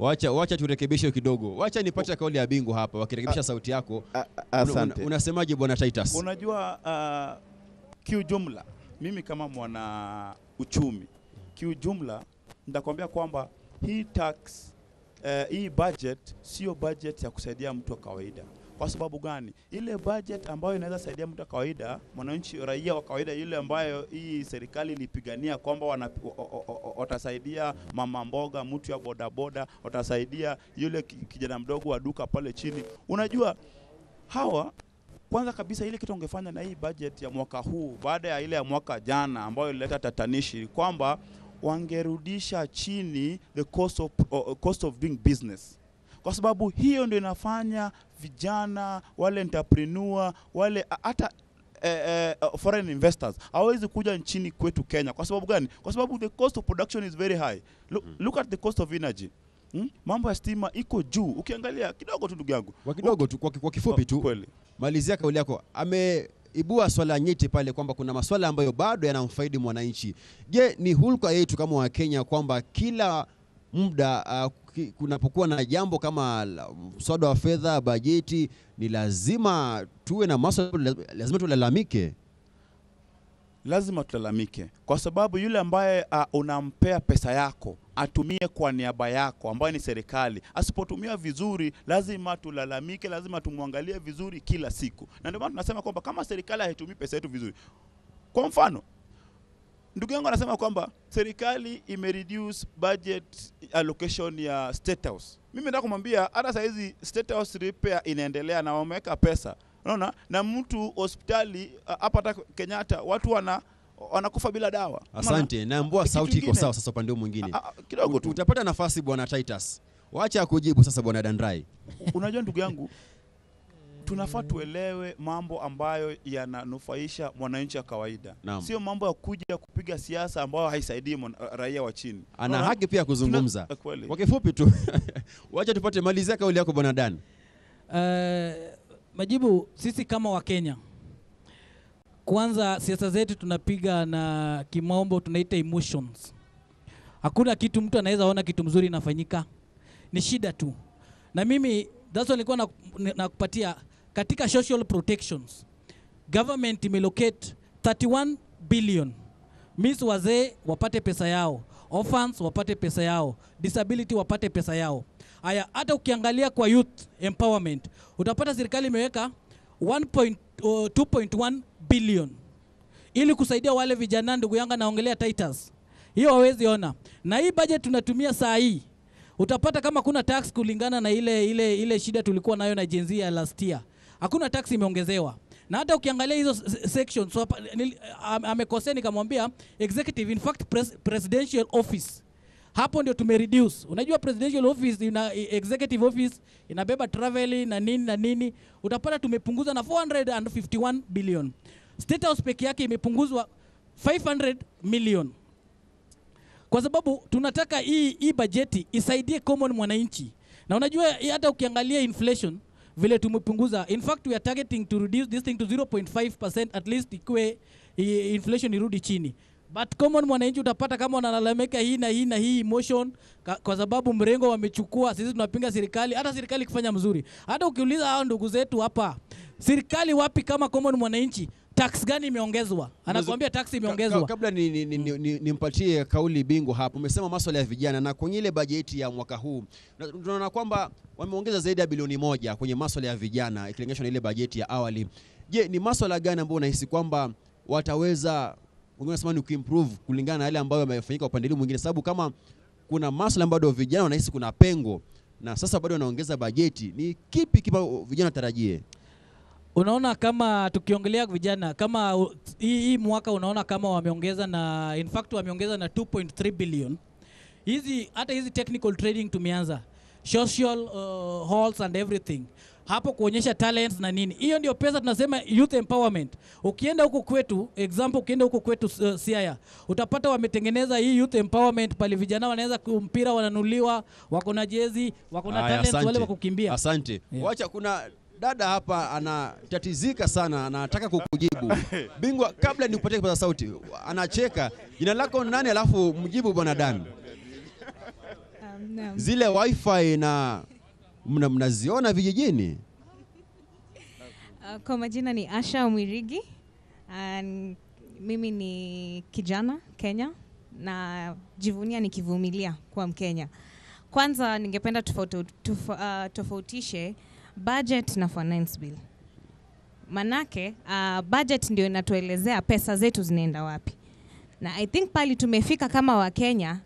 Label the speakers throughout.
Speaker 1: Wacha turekebishe kidogo. Wacha nipate kauli ya Bingwa hapa wakirekebisha sauti yako.
Speaker 2: Asante.
Speaker 1: Unasemaje Bwana Titus?
Speaker 2: Unajua, kiujumla mimi kama mwana uchumi, kiujumla nitakwambia kwamba hii tax, hii budget sio budget ya kusaidia mtu wa kawaida. Kwa sababu gani? Ile budget ambayo inaweza saidia mtu wa kawaida, mwananchi, raia wa kawaida, ile ambayo hii serikali ilipigania kwamba watasaidia mama mboga, mtu ya bodaboda, watasaidia yule kijana mdogo wa duka pale chini. Unajua hawa, kwanza kabisa ile kitu ungefanya na hii budget ya mwaka huu baada ya ile ya mwaka jana ambayo ilileta tatanishi, kwamba wangerudisha chini the cost of doing business, kwa sababu hiyo ndio inafanya vijana wale entrepreneur wale hata foreign investors hawezi kuja nchini kwetu Kenya. Kwa sababu gani? Kwa sababu the cost of production is very high. Look at the cost of energy. Mambo ya stima iko juu. Ukiangalia kidogo tu, ndugu yangu.
Speaker 1: Kwa kidogo tu, kwa kifupi tu.
Speaker 2: Kweli.
Speaker 1: Malizia kauli yako. Ameibua swala nyeti pale kwamba kuna maswala ambayo bado yanamfaidi mwananchi. Je, ni hulka yetu kama Wakenya kwamba kila muda kunapokuwa na jambo kama mswada wa fedha, bajeti, ni lazima tuwe na maswala, lazima tulalamike?
Speaker 2: Lazima tulalamike kwa sababu yule ambaye unampea pesa yako atumie kwa niaba yako, ambaye ni serikali, asipotumia vizuri, lazima tulalamike, lazima tumwangalie vizuri kila siku. Na ndio maana tunasema kwamba kama serikali haitumii pesa yetu vizuri, kwa mfano ndugu yangu anasema kwamba serikali imereduce budget allocation ya State House. Mimi nataka kumwambia hata saa hizi State House repair inaendelea na wameweka pesa. Unaona? Na mtu hospitali hapa hata Kenyatta watu wanakufa bila dawa.
Speaker 1: Asante. Naambua
Speaker 2: Kitu
Speaker 1: sauti iko
Speaker 2: kingine.
Speaker 1: sawa sasa upande huu mwingine.
Speaker 2: Kidogo tu.
Speaker 1: Utapata nafasi, Bwana Titus. Wacha kujibu sasa Bwana Dandrai.
Speaker 2: Unajua ndugu yangu, tunafaa tuelewe mambo ambayo yananufaisha mwananchi wa kawaida, sio mambo ya kuja kupiga siasa ambayo haisaidii raia wa chini.
Speaker 1: Ana
Speaker 2: Unaona?
Speaker 1: haki pia kuzungumza.
Speaker 2: Kweli.
Speaker 1: Kwa kifupi tu, wacha tupate, malizia kauli yako, Bwana Dan.
Speaker 3: Majibu, sisi kama Wakenya, kwanza siasa zetu tunapiga na kimombo tunaita emotions. Hakuna kitu mtu anaweza ona kitu mzuri inafanyika, ni shida tu. Na mimi that's why nilikuwa nakupatia katika social protections, government imeallocate 31 billion means wazee wapate pesa yao, orphans wapate pesa yao, disability wapate pesa yao. Aya, hata ukiangalia kwa youth empowerment utapata serikali imeweka 2.1 billion ili kusaidia wale vijana. Ndugu yangu anaongelea Titus, hiyo hawezi ona. Na hii budget tunatumia saa hii, utapata kama kuna tax kulingana na ile shida tulikuwa nayo na Gen Z ya last year, hakuna tax imeongezewa. Na hata ukiangalia hizo section, so amekosea, nikamwambia executive, in fact presidential office hapo ndio tumereduce. Unajua presidential office ina, executive office inabeba travel na nini na nini, utapata tumepunguza na 451 billion. State House peke yake imepunguzwa 500 million kwa sababu tunataka hii bajeti isaidie common mwananchi. Na unajua hata ukiangalia inflation vile tumepunguza, in fact we are targeting to reduce this thing to 0.5% at least, ikuwe inflation irudi chini. But common mwananchi utapata kama wanalalamika hii na hii na hii emotion kwa sababu mrengo wamechukua, sisi tunapinga serikali, hata serikali ikifanya mzuri. Hata ukiuliza hao ndugu zetu hapa, serikali wapi kama common mwananchi, tax gani imeongezwa? Anakuambia tax imeongezwa.
Speaker 1: Kabla nimpatie kauli Bingwa hapo, umesema masuala ya vijana na kwenye ile bajeti ya mwaka huu tunaona kwamba wameongeza zaidi ya bilioni 1 kwenye masuala ya vijana ikilinganishwa na ile bajeti ya awali. Je, ni masuala gani ambayo unahisi kwamba wataweza, wengine wanasema ni kuimprove kulingana na yale ambayo yamefanyika upande ule mwingine, sababu kama kuna masuala ambayo bado vijana wanahisi kuna pengo na sasa bado wanaongeza bajeti, ni kipi kipa vijana watarajie?
Speaker 3: Unaona kama tukiongelea vijana kama hii mwaka, unaona kama wameongeza na, in fact wameongeza na 2.3 billion. Hizi hata hizi technical training tumeanza, social halls and everything hapo kuonyesha talents na nini, hiyo ndio pesa tunasema youth empowerment. Ukienda huko kwetu, example, ukienda huko kwetu Siaya, utapata wametengeneza hii youth empowerment pale vijana wanaweza mpira wananuliwa, wako na jezi, wako na
Speaker 1: Aya,
Speaker 3: talents wale
Speaker 1: asante.
Speaker 3: wa kukimbia.
Speaker 1: Asante.
Speaker 3: Yeah.
Speaker 1: Wacha, kuna dada hapa anatatizika sana, anataka kukujibu. Bingwa, kabla nikupatie kipaza sauti, anacheka. Jina lako nani? Alafu mjibu Bwana Dan.
Speaker 4: Naam.
Speaker 1: Zile wifi na mnaziona vijijini?
Speaker 4: Kwa majina ni Asha Mwirigi. And mimi ni kijana Kenya na jivunia nikivumilia kuwa Mkenya. Kwanza ningependa tofautishe budget na finance bill. Manake budget ndio inatuelezea pesa zetu zinaenda wapi. Na I think pali tumefika kama Wakenya,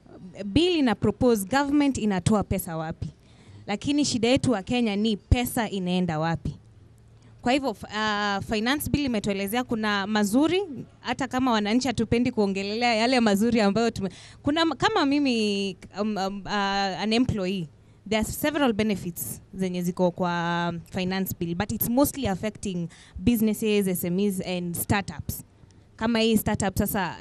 Speaker 4: bill ina propose government inatoa pesa wapi. Lakini shida yetu wa Kenya ni pesa inaenda wapi. Kwa hivyo finance bill imetuelezea kuna mazuri, hata kama wananchi hatupendi kuongelelea yale mazuri ambayo kuna kama mimi an employee, there are several benefits zenye ziko kwa finance bill, but it's mostly affecting businesses, SMEs and startups. Kama hii startup sasa,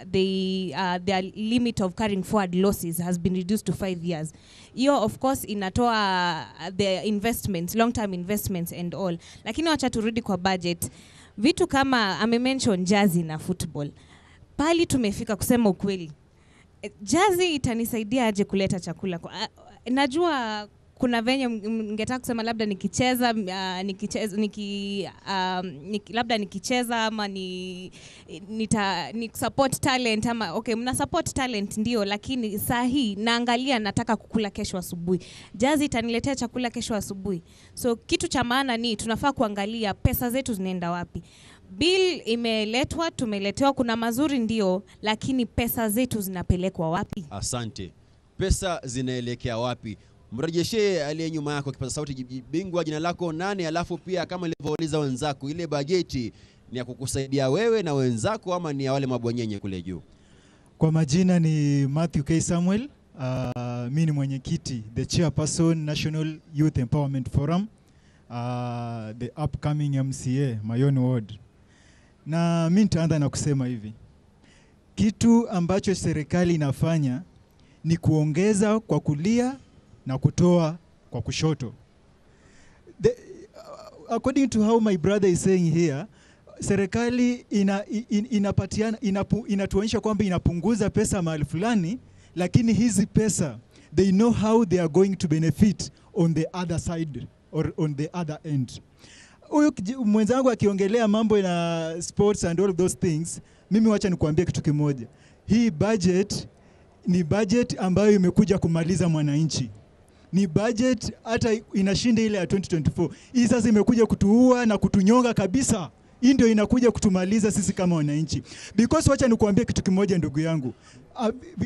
Speaker 4: their limit of carrying forward losses has been reduced to 5 years. Hiyo of course inatoa the investments, long term investments and all. Lakini wacha turudi kwa budget. Vitu kama amemention jazi na football. Pali tumefika kusema ukweli. Jazi itanisaidia aje kuleta chakula? Najua kuna venye ningetaka kusema labda nikicheza, labda nikicheza ama ni support talent ama okay, mna support talent ndio, lakini saa hii naangalia nataka kukula kesho asubuhi. Jazi itaniletea chakula kesho asubuhi. So kitu cha maana ni tunafaa kuangalia pesa zetu zinaenda wapi. Bill imeletwa, tumeletewa, kuna mazuri ndio, lakini pesa zetu zinapelekwa wapi?
Speaker 1: Asante. Pesa zinaelekea wapi? Mrejeshe aliye nyuma yako kipaza sauti, bingwa, jina lako nani? Alafu pia kama nilivyouliza wenzako, ile bajeti ni ya kukusaidia wewe na wenzako ama ni ya wale mabwanyenye kule juu?
Speaker 5: Kwa majina ni Matthew K. Samuel. Mimi ni mwenyekiti, the chairperson National Youth Empowerment Forum, the upcoming MCA Mayoni Ward. Na mimi nitaanza na kusema hivi. Kitu ambacho serikali inafanya ni kuongeza kwa kulia na kutoa kwa kushoto. According to how my brother is saying here, serikali inatuonyesha kwamba inapunguza pesa mahali fulani, lakini hizi pesa they know how they are going to benefit on the other side or on the other end. Huyu mwenzangu akiongelea mambo ya sports and all of those things, mimi wacha nikuambie kitu kimoja. Hii budget ni budget ambayo imekuja kumaliza mwananchi. Ni budget hata inashinda ile ya 2024. Hii sasa imekuja kutuua na kutunyonga kabisa. Hii ndio inakuja kutumaliza sisi kama wananchi. Because wacha nikuambie kitu kimoja ndugu yangu.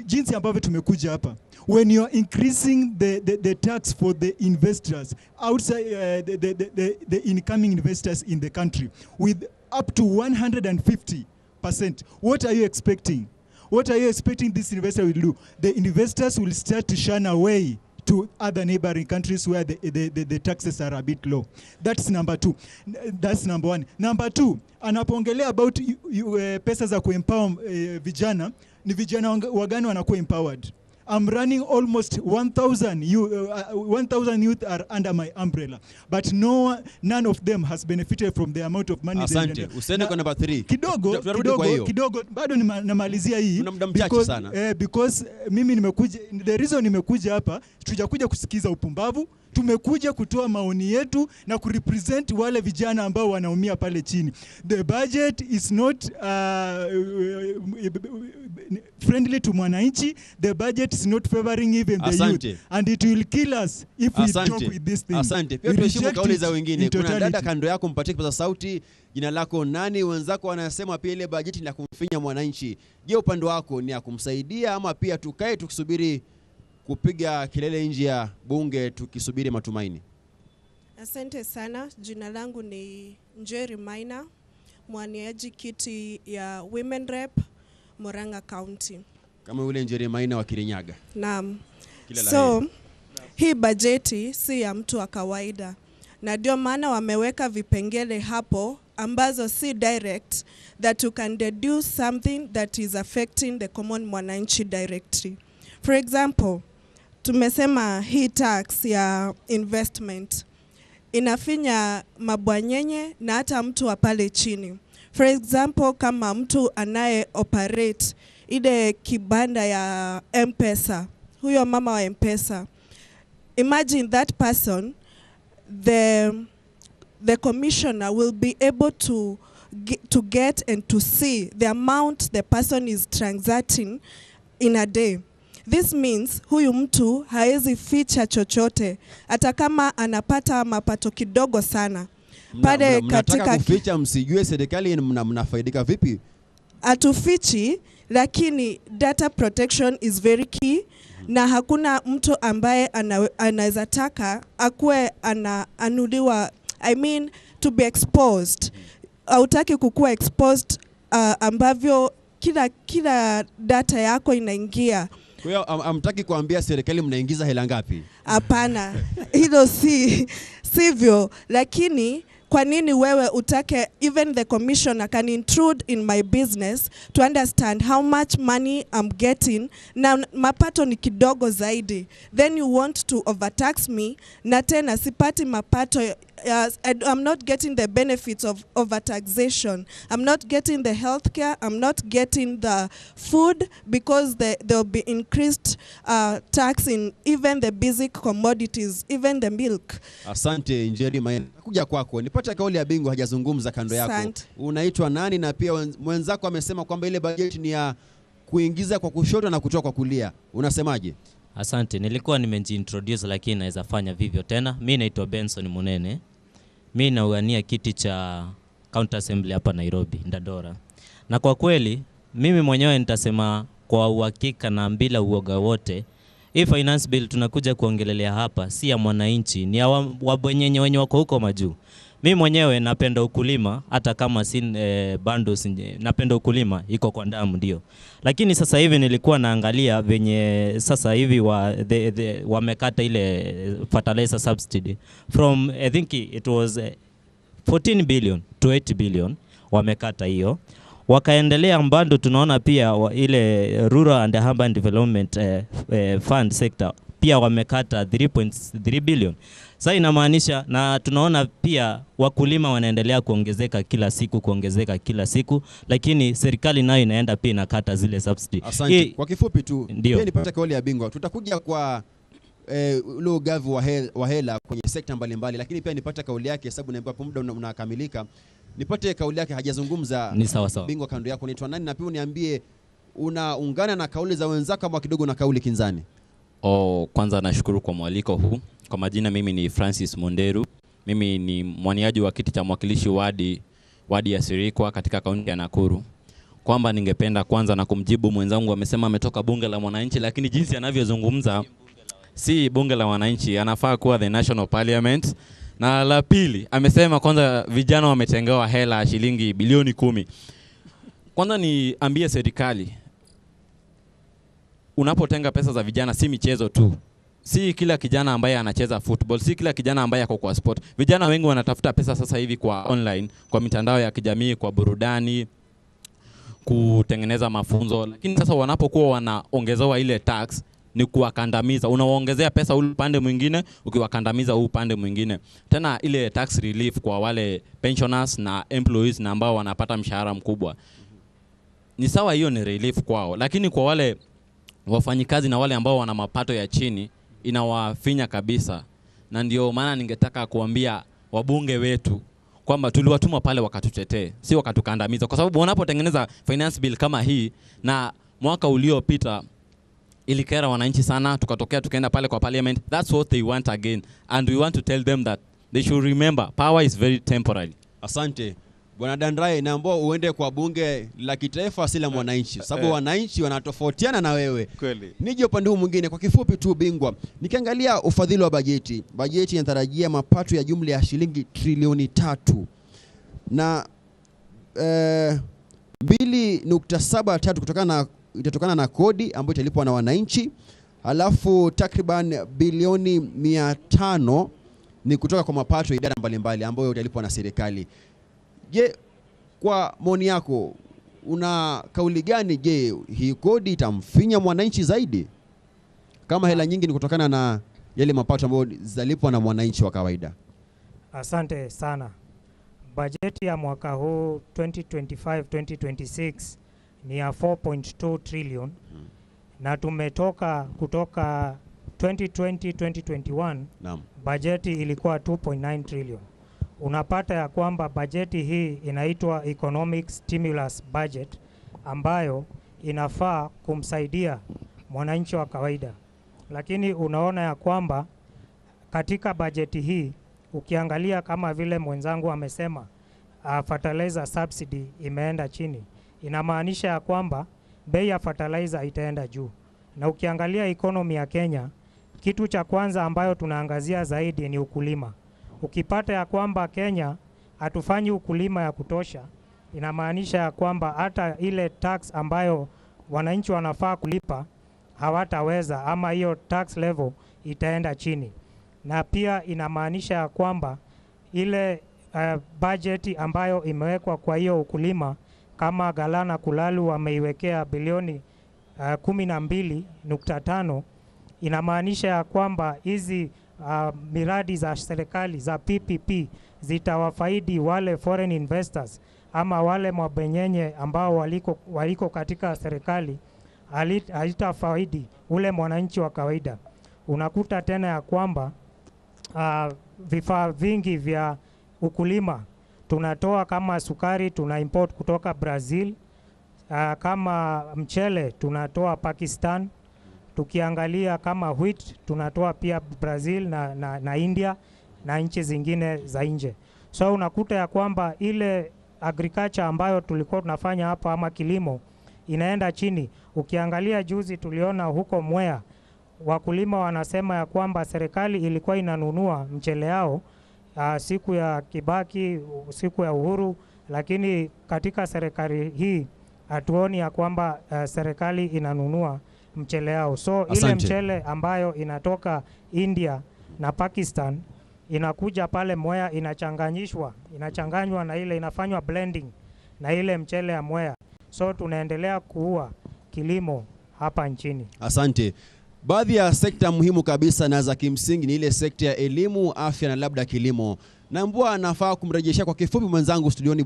Speaker 5: Jinsi ambavyo tumekuja hapa. When you are increasing the tax for the investors outside, the incoming investors in the country with up to 150%, what are you expecting? What are you expecting this investor will do? The investors will start to shun away to other neighboring countries where the taxes are a bit low. That's number two. That's number one. Number two, anapoongelea about pesa za kuempower vijana, ni vijana wagani wanakuwa empowered? I'm running almost 1,000 youth are under my umbrella, but none of them has benefited from the amount of money.
Speaker 1: Asante. Usiende kwa number 3.
Speaker 5: Kidogo bado namalizia hii.
Speaker 1: Because,
Speaker 5: because mimi nimekuja, the reason nimekuja hapa, tujakuja kusikiza upumbavu, tumekuja kutoa maoni yetu na kurepresent wale vijana ambao wanaumia pale chini. The budget is not friendly to mwananchi. The budget is not favoring even the youth. And it will kill us if we talk with this thing.
Speaker 1: Asante. Pia tuheshimu kauli za wengine. Kuna dada kando yako, mpatie kipaza sauti. Jina lako nani? Wenzako wanasema pia ile bajeti ni ya kumfinya mwananchi. Je, upande wako ni ya kumsaidia ama pia tukae tukisubiri kupiga kelele nje ya bunge tukisubiri matumaini?
Speaker 6: Asante sana. Jina langu ni Njeri Maina, mwaniaji kiti ya Women Rep Murang'a County.
Speaker 1: Kama yule Njeri Maina wa Kirinyaga.
Speaker 6: Naam. So hii bajeti si ya mtu wa kawaida. Na ndio maana wameweka vipengele hapo ambazo si direct that you can deduce something that is affecting the common mwananchi directly. For example, tumesema hii tax ya investment inafinya mabwanyenye na hata mtu wa pale chini. For example, kama mtu anaye operate ile kibanda ya M-Pesa, huyo mama wa M-Pesa, Imagine that person, the commissioner will be able to get and to see the amount the person is transacting in a day. This means huyu mtu haezi ficha chochote hata kama anapata mapato kidogo sana. Pale
Speaker 1: Mnataka
Speaker 6: katika
Speaker 1: kuficha msijue serikali mnafaidika vipi?
Speaker 6: Hatufichi, lakini data protection is very key, na hakuna mtu ambaye anaweza taka akuwe anaanuliwa, I mean to be exposed. Hautaki kukuwa exposed ambavyo kila data yako inaingia.
Speaker 1: Kwa hiyo hamtaki kuambia serikali mnaingiza hela ngapi?
Speaker 6: Hapana, hilo sivyo, lakini kwa nini wewe utake even the commissioner can intrude in my business to understand how much money I'm getting, na mapato ni kidogo zaidi, then you want to overtax me, na tena sipati mapato. I'm not getting the benefits of overtaxation. I'm not getting the healthcare. I'm not getting the food because there'll be increased tax in even the basic commodities, even the milk.
Speaker 1: Asante Njeri Maina. Kuja kwako, nipate kauli ya bingwa hajazungumza kando yako.
Speaker 6: Asante.
Speaker 1: Unaitwa nani? Na pia mwenzako amesema kwamba ile bajeti ni ya kuingiza kwa kushoto na kutoa kwa kulia. Unasemaje?
Speaker 7: Asante, nilikuwa nimejiintroduce lakini naweza fanya vivyo tena. Mi naitwa Benson Munene. Mi naugania kiti cha County Assembly hapa Nairobi, Ndadora. Na kwa kweli, mimi mwenyewe nitasema kwa uhakika na bila uoga wote, hii finance bill tunakuja kuongelelea hapa si ya mwananchi, ni ya wabwenyenye wenye wako huko majuu. Mi mwenyewe napenda ukulima, hata kama si bando napenda ukulima, iko kwa damu ndio. Lakini sasa hivi nilikuwa naangalia venye sasa hivi wamekata ile fertilizer subsidy from I think it was 14 billion to 8 billion wamekata hiyo. Wakaendelea bado tunaona pia ile Rural and Urban Development Fund sector pia wamekata 3.3 billion. Sasa inamaanisha, na tunaona pia wakulima wanaendelea kuongezeka kila siku, lakini serikali nayo inaenda pia inakata zile subsidy.
Speaker 1: Asante. Kwa kifupi tu, pia nipate kauli ya bingwa. Tutakuja kwa ule ugavi wa hela kwenye sekta mbalimbali, lakini pia nipate kauli yake sababu naambiwa muda unakamilika. Nipate kauli yake, hajazungumza.
Speaker 7: Ni sawa sawa.
Speaker 1: Bingwa kando yako unaitwa nani, na pia uniambie unaungana na kauli za wenzako ama kidogo na kauli kinzani?
Speaker 8: Kwanza nashukuru kwa mwaliko huu. Kwa majina mimi ni Francis Monderu. Mimi ni mwaniaji wa kiti cha mwakilishi wadi ya Sirikwa katika kaunti ya Nakuru. Kwamba ningependa kwanza na kumjibu mwenzangu, amesema ametoka bunge la mwananchi, lakini jinsi anavyozungumza si bunge la wananchi, anafaa kuwa the national parliament. Na la pili, amesema kwanza vijana wametengewa hela shilingi bilioni 10. Kwanza niambie serikali, unapotenga pesa za vijana si michezo tu. Si kila kijana ambaye anacheza football, si kila kijana ambaye ako kwa sport. Vijana wengi wanatafuta pesa sasa hivi kwa online, kwa mitandao ya kijamii, kwa burudani, kutengeneza mafunzo. Lakini sasa wanapokuwa wanaongezewa ile tax ni kuwakandamiza. Unawaongezea pesa ule upande mwingine, ukiwakandamiza huu upande mwingine. Tena ile tax relief kwa wale pensioners na employees na ambao wanapata mshahara mkubwa. Ni sawa, hiyo ni relief kwao, lakini kwa wale wafanyikazi na wale ambao wana mapato ya chini inawafinya kabisa. Na ndio maana ningetaka kuambia wabunge wetu kwamba tuliwatuma pale wakatutetee, si wakatukandamiza. Kwa sababu wanapotengeneza finance bill kama hii, na mwaka uliopita ilikera wananchi sana, tukatokea tukaenda pale kwa parliament. That's what they want again, and we want to tell them that they should remember power is very temporary.
Speaker 1: Asante Bwana Dandrai, naomba uende kwa bunge la kitaifa si la mwananchi, sababu wananchi wanatofautiana na wewe.
Speaker 2: Kweli.
Speaker 1: Nije upande huu mwingine kwa kifupi tu bingwa. Nikiangalia ufadhili wa bajeti, bajeti inatarajia mapato ya jumla ya shilingi trilioni 3 na 2.73 kutokana itatokana na kodi ambayo italipwa na wananchi, alafu takriban bilioni 500 ni kutoka kwa mapato ya idara mbalimbali ambayo italipwa na serikali. Je, kwa maoni yako una kauli gani? Je, hii kodi itamfinya mwananchi zaidi kama hela nyingi ni kutokana na yale mapato ambayo zalipwa na mwananchi wa kawaida?
Speaker 9: Asante sana. Bajeti ya mwaka huu 2025-2026 ni ya 4.2 trillion na tumetoka kutoka 2020-2021 bajeti ilikuwa 2.9 trillion. Unapata ya kwamba bajeti hii inaitwa Economic Stimulus Budget ambayo inafaa kumsaidia mwananchi wa kawaida. Lakini unaona ya kwamba katika bajeti hii ukiangalia kama vile mwenzangu amesema, fertilizer subsidy imeenda chini. Inamaanisha ya kwamba bei ya fertilizer itaenda juu. Na ukiangalia economy ya Kenya, kitu cha kwanza ambayo tunaangazia zaidi ni ukulima. Ukipata ya kwamba Kenya hatufanyi ukulima ya kutosha, inamaanisha ya kwamba hata ile tax ambayo wananchi wanafaa kulipa hawataweza, ama hiyo tax level itaenda chini. Na pia inamaanisha ya kwamba ile budget ambayo imewekwa kwa hiyo ukulima, kama Galana Kulalu wameiwekea bilioni 12.5, inamaanisha ya kwamba hizi miradi za serikali za PPP zitawafaidi wale foreign investors ama wale mabenyenye ambao waliko katika serikali, haitafaidi ule mwananchi wa kawaida. Unakuta tena ya kwamba vifaa vingi vya ukulima tunatoa, kama sukari tuna import kutoka Brazil, kama mchele tunatoa Pakistan, tukiangalia kama wheat tunatoa pia Brazil na India na nchi zingine za nje. So unakuta ya kwamba ile agriculture ambayo tulikuwa tunafanya hapa ama kilimo inaenda chini. Ukiangalia juzi tuliona huko Mwea wakulima wanasema ya kwamba serikali ilikuwa inanunua mchele yao siku ya Kibaki, siku ya Uhuru, lakini katika serikali hii hatuoni ya kwamba serikali inanunua mchele yao. So ile mchele ambayo inatoka India na Pakistan inakuja pale Mwea, inachanganywa na ile, inafanywa blending na ile mchele ya Mwea. So tunaendelea kuua kilimo hapa nchini.
Speaker 1: Asante. Baadhi ya sekta muhimu kabisa na za kimsingi ni ile sekta ya elimu, afya na labda kilimo. Na Mbua nafaa kumrejeshea kwa kifupi mwenzangu studioni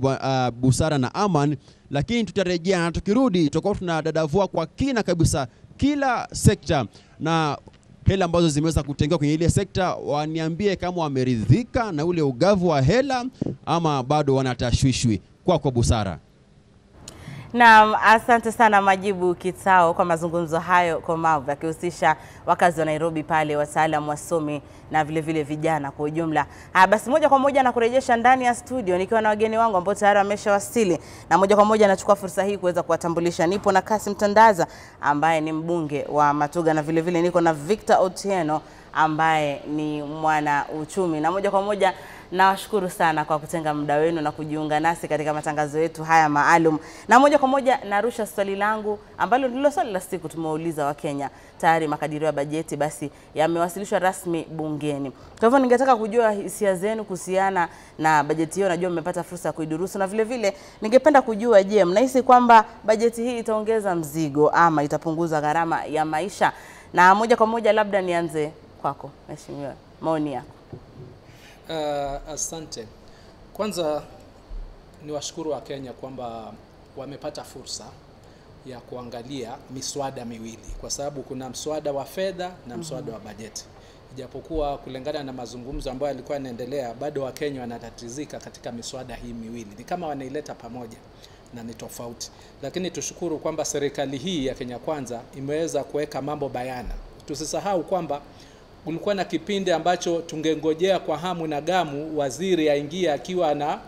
Speaker 1: Busara na Aman, lakini tutarejea na tukirudi tutakuwa tunadadavua kwa kina kabisa kila sekta na hela ambazo zimeweza kutengewa kwenye ile sekta, waniambie kama wameridhika na ule ugavu wa hela ama bado wanatashwishwi. Kwako Busara.
Speaker 10: Naam, asante sana Majibu Kitao kwa mazungumzo hayo komavu yakihusisha wakazi wa Nairobi pale, wataalamu, wasomi na vile vile vijana kwa ujumla. Basi moja kwa moja na kurejesha ndani ya studio nikiwa na wageni wangu ambao tayari wameshawasili, na moja kwa moja nachukua fursa hii kuweza kuwatambulisha. Nipo na Kasim Tandaza ambaye ni mbunge wa Matuga, na vile vile niko na Victor Otieno ambaye ni mwana uchumi. Na moja kwa moja nawashukuru sana kwa kutenga muda wenu na kujiunga nasi katika matangazo yetu haya maalum. Na moja kwa moja narusha swali langu ambalo ndilo swali la siku tumeuliza wa Kenya. Tayari makadirio ya bajeti basi yamewasilishwa rasmi bungeni. Kwa hivyo ningetaka kujua hisia zenu kuhusiana na bajeti hiyo. Najua mmepata fursa ya kuidurusu, na vile vile ningependa kujua, je, mnahisi kwamba bajeti hii itaongeza mzigo ama itapunguza gharama ya maisha? Na moja kwa moja labda nianze kwako mheshimiwa, maoni yako.
Speaker 11: Asante. Kwanza ni washukuru wa Kenya kwamba wamepata fursa ya kuangalia miswada miwili, kwa sababu kuna mswada wa fedha na mswada wa bajeti. Ijapokuwa kulingana na mazungumzo ambayo yalikuwa yanaendelea, bado wa Kenya wanatatizika katika miswada hii miwili, ni kama wanaileta pamoja na ni tofauti. Lakini tushukuru kwamba serikali hii ya Kenya Kwanza imeweza kuweka mambo bayana. Tusisahau kwamba kulikuwa na kipindi ambacho tungengojea kwa hamu na gamu waziri aingie akiwa na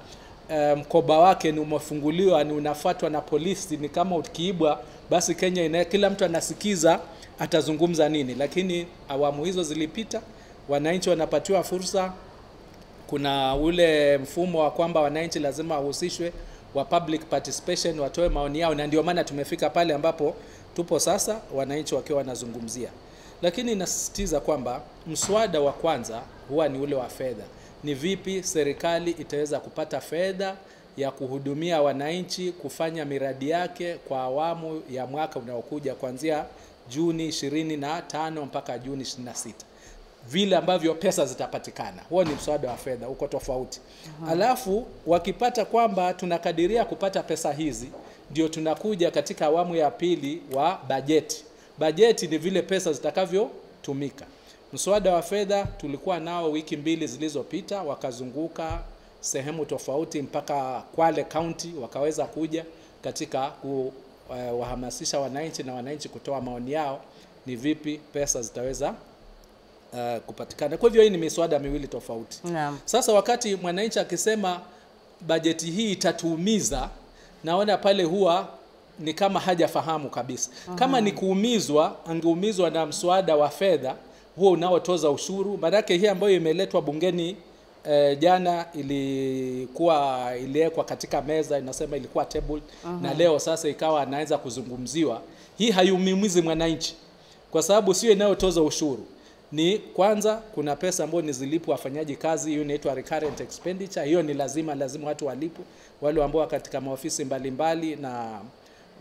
Speaker 11: mkoba wake ni umefunguliwa, ni unafuatwa na polisi, ni kama ukiibwa basi Kenya kila mtu anasikiza atazungumza nini. Lakini awamu hizo zilipita, wananchi wanapatiwa fursa. Kuna ule mfumo wa kwamba wananchi lazima wahusishwe, wa public participation, watoe maoni yao, na ndio maana tumefika pale ambapo tupo sasa, wananchi wakiwa wanazungumzia. Lakini nasisitiza kwamba mswada wa kwanza huwa ni ule wa fedha. Ni vipi serikali itaweza kupata fedha ya kuhudumia wananchi, kufanya miradi yake kwa awamu ya mwaka unaokuja kuanzia Juni 25 mpaka Juni 26. Vile ambavyo pesa zitapatikana. Huo ni mswada wa fedha, uko tofauti. Alafu wakipata kwamba tunakadiria kupata pesa hizi, ndio tunakuja katika awamu ya pili wa bajeti. Bajeti ni vile pesa zitakavyo tumika. Mswada wa fedha tulikuwa nao wiki mbili zilizopita, wakazunguka sehemu tofauti mpaka Kwale County, wakaweza kuja katika kuwahamasisha wananchi na wananchi kutoa maoni yao ni vipi pesa zitaweza kupatikana. Kwa hivyo hii ni miswada miwili tofauti.
Speaker 10: Naam.
Speaker 11: Sasa wakati mwananchi akisema bajeti hii itatuumiza, naona pale huwa ni kama hajafahamu kabisa. Kama ni kuumizwa, angeumizwa na mswada wa fedha huo unaotoza ushuru. Maanake hii ambayo imeletwa bungeni jana ilikuwa iliwekwa katika meza, inasema ilikuwa table, na leo sasa ikawa anaanza kuzungumziwa. Hii haiumizi mwananchi kwa sababu sio inayotoza ushuru. Ni kwanza kuna pesa ambayo ni zilipwa wafanyaji kazi, hiyo inaitwa recurrent expenditure, hiyo ni lazima watu walipwe, wale ambao katika maofisi mbalimbali na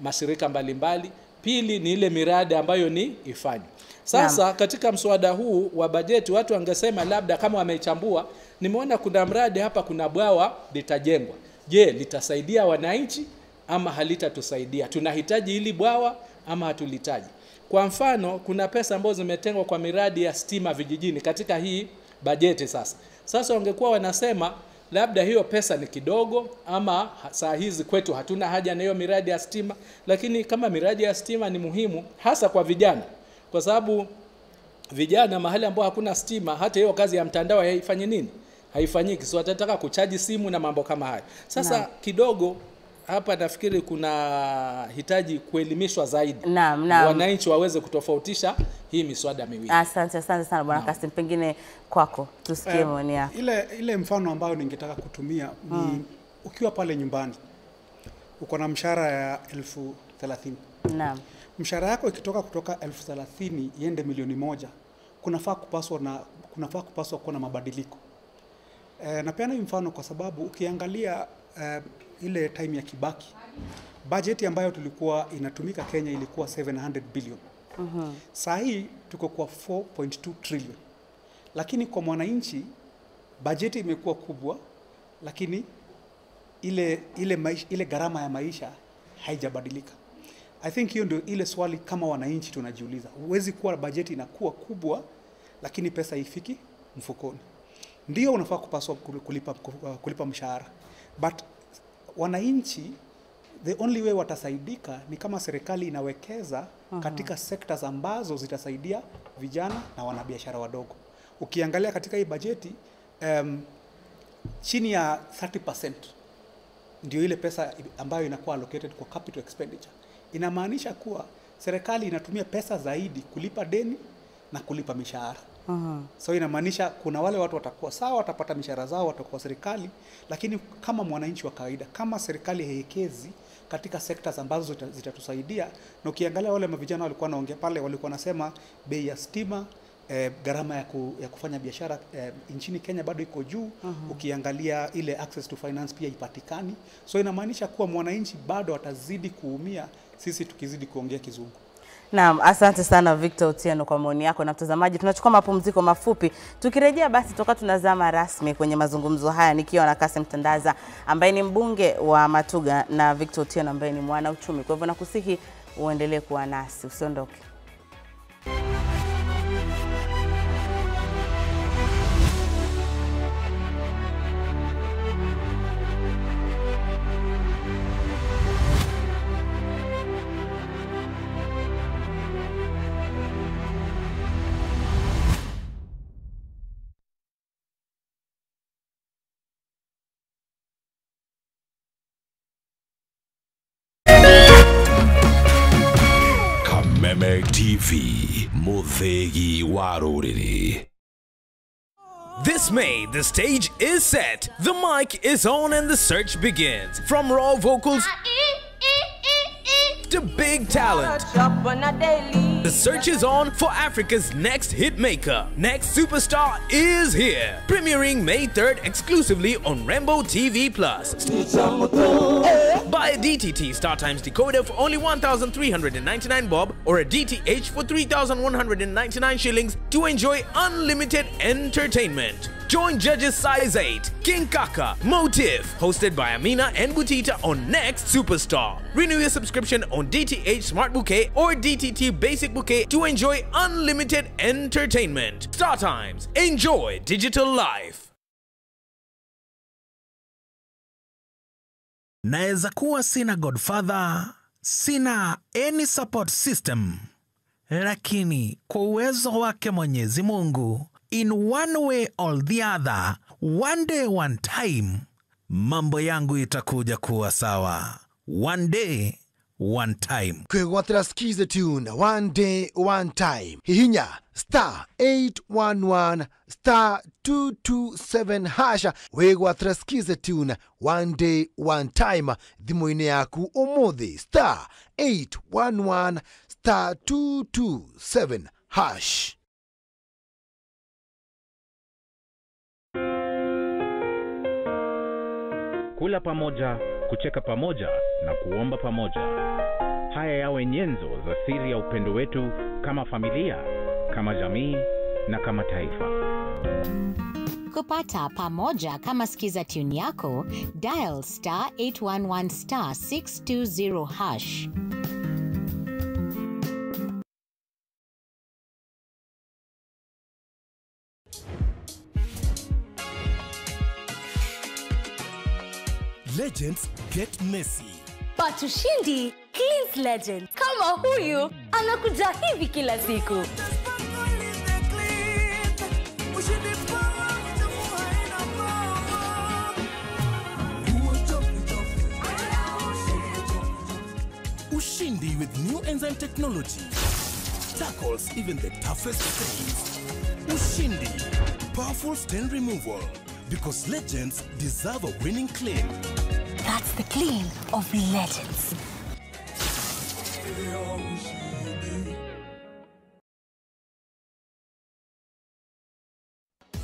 Speaker 11: mashirika mbalimbali. Pili ni ile miradi ambayo ni ifanywe. Sasa
Speaker 10: Naam.
Speaker 11: Katika mswada huu wa bajeti watu wangesema labda kama wamechambua, nimeona kuna mradi hapa, kuna bwawa litajengwa. Je, litasaidia wananchi ama halitatusaidia? Tunahitaji hili bwawa ama hatulitaji? Kwa mfano, kuna pesa ambazo zimetengwa kwa miradi ya stima vijijini katika hii bajeti sasa. Sasa wangekuwa wanasema labda hiyo pesa ni kidogo ama saa hizi kwetu hatuna haja na hiyo miradi ya stima, lakini kama miradi ya stima ni muhimu hasa kwa vijana, kwa sababu vijana mahali ambapo hakuna stima hata hiyo kazi ya mtandao haifanyi nini? Haifanyiki. So watataka kuchaji simu na mambo kama hayo. Sasa
Speaker 10: Naam.
Speaker 11: Kidogo hapa nafikiri kuna hitaji kuelimishwa zaidi.
Speaker 10: Naam, naam.
Speaker 11: Wananchi waweze kutofautisha hii miswada miwili.
Speaker 10: Asante, asante sana Bwana Kassim, pengine kwako tusikie maoni yako.
Speaker 12: Ile mfano ambayo ningetaka kutumia ni ukiwa pale nyumbani uko na mshahara ya 30,000.
Speaker 10: Naam.
Speaker 12: Mshahara yako ikitoka kutoka 30,000 iende 1,000,000, kunafaa kupaswa kuwa na mabadiliko. Napeana mfano kwa sababu ukiangalia ile time ya Kibaki, bajeti ambayo tulikuwa inatumika Kenya ilikuwa 700 billion. Saa hii tuko kwa 4.2 trillion. Lakini kwa mwananchi bajeti imekuwa kubwa, lakini ile gharama ya maisha haijabadilika. I think hiyo ndio ile swali kama wananchi tunajiuliza. Huwezi kuwa bajeti inakuwa kubwa lakini pesa haifiki mfukoni. Ndio unafaa kupaswa kulipa mshahara. But wananchi, the only way watasaidika ni kama serikali inawekeza katika sectors ambazo zitasaidia vijana na wanabiashara wadogo. Ukiangalia katika hii bajeti, chini ya 30% ndio ile pesa ambayo inakuwa allocated kwa capital expenditure. Inamaanisha kuwa serikali inatumia pesa zaidi kulipa deni na kulipa mishahara. So inamaanisha kuna wale watu watakuwa sawa, watapata mishahara zao, watakuwa serikali, lakini kama mwananchi wa kawaida, kama serikali haiwekezi katika sectors ambazo zitatusaidia. Na ukiangalia wale mavijana walikuwa wanaongea pale, walikuwa wanasema bei ya stima, gharama ya kufanya biashara nchini Kenya bado iko juu. Ukiangalia ile access to finance pia ipatikani. So inamaanisha kuwa mwananchi bado atazidi kuumia sisi tukizidi kuongea kizungu.
Speaker 10: Naam, asante sana Victor Otieno kwa maoni yako. Na mtazamaji, tunachukua mapumziko mafupi. Tukirejea basi toka tunazama rasmi kwenye mazungumzo haya nikiwa na Kassim Tandaza ambaye ni mbunge wa Matuga na Victor Otieno ambaye ni mwana uchumi. Kwa hivyo nakusihi uendelee kuwa nasi, usiondoke.
Speaker 13: TV, Muthegi wa Ruriri.
Speaker 14: This May, the stage is set, the mic is on and the search begins. From raw vocals to big talent, the search is on for Africa's next hitmaker. Next superstar is here. Premiering May 3rd exclusively on Rainbow TV Plus. Buy a DTT Star Times decoder for only 1,399 bob or a DTH for 3,199 shillings to enjoy unlimited entertainment. Join judges Size 8, King Kaka, Motif, hosted by Amina and Butita on Next Superstar. Renew your subscription on DTH Smart Bouquet or DTT Basic Bouquet to enjoy unlimited entertainment. Star Times, enjoy digital life.
Speaker 15: Naeza kuwa sina godfather, sina any support system, lakini kwa uwezo wake Mwenyezi Mungu, in one way or the other, one day one time, mambo yangu itakuja kuwa sawa. One day, one time.
Speaker 16: Kwegwatira skiza tune, one day, one time. Hihinya, star 811 star 227 hasha. Wegwatira skiza tune, one day, one time. Thimũ-inĩ yaku ũmũthĩ, star 811 star 227 hash.
Speaker 17: Kula pamoja, kucheka pamoja na kuomba pamoja. Haya yawe nyenzo za siri ya upendo wetu kama familia, kama jamii na kama taifa.
Speaker 18: Kupata pamoja kama skiza tune yako, dial star 811 star 620 hash.
Speaker 13: Legends get messy.
Speaker 19: But ushindi cleans legend. Kama huyu anakuja hivi kila siku.
Speaker 13: Ushindi with new enzyme technology tackles even the toughest stains. Ushindi, powerful stain removal. Because legends deserve a winning claim.
Speaker 19: That's the clean of legends.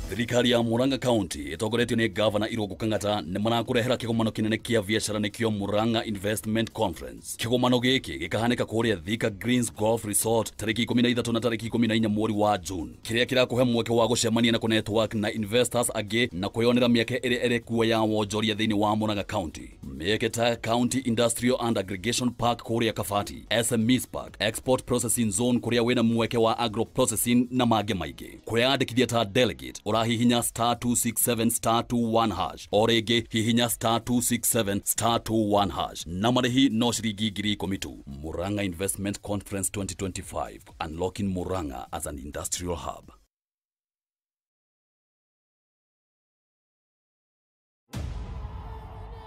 Speaker 20: Thirikari ya Murang'a County ĩtongoretio nĩ Gavana Irũngũ Kang'ata nĩ marakũrehera kĩgomano kĩnene kĩa biacara nĩkĩo Murang'a Investment Conference. Kĩgomano gĩkĩ gĩkahanĩka kũrĩa Thika Greens Golf Resort tarĩki 13 na tarĩki 14 mweri wa June, kĩrĩa kĩrakũhe mweke wa gũcemania na kũnetwork na investors angĩ na kwĩyonera mĩeke ĩrĩa ĩrĩ kuo ya wonjoria thĩinĩ wa Murang'a County. Mĩeke ta County Industrial and Aggregation Park kũrĩa Kabati, SMEs Park, Export Processing Zone kũrĩa wĩna mweke wa agro processing na mangĩ maingĩ. Kwĩyandĩkithia ta delegate hihinya star 267 star 21 hash o rĩngĩ hihinya star 267 star 21 hash na marĩhi no ciringi 10,000 tu. Murang'a Investment Conference 2025, unlocking Murang'a as an industrial hub.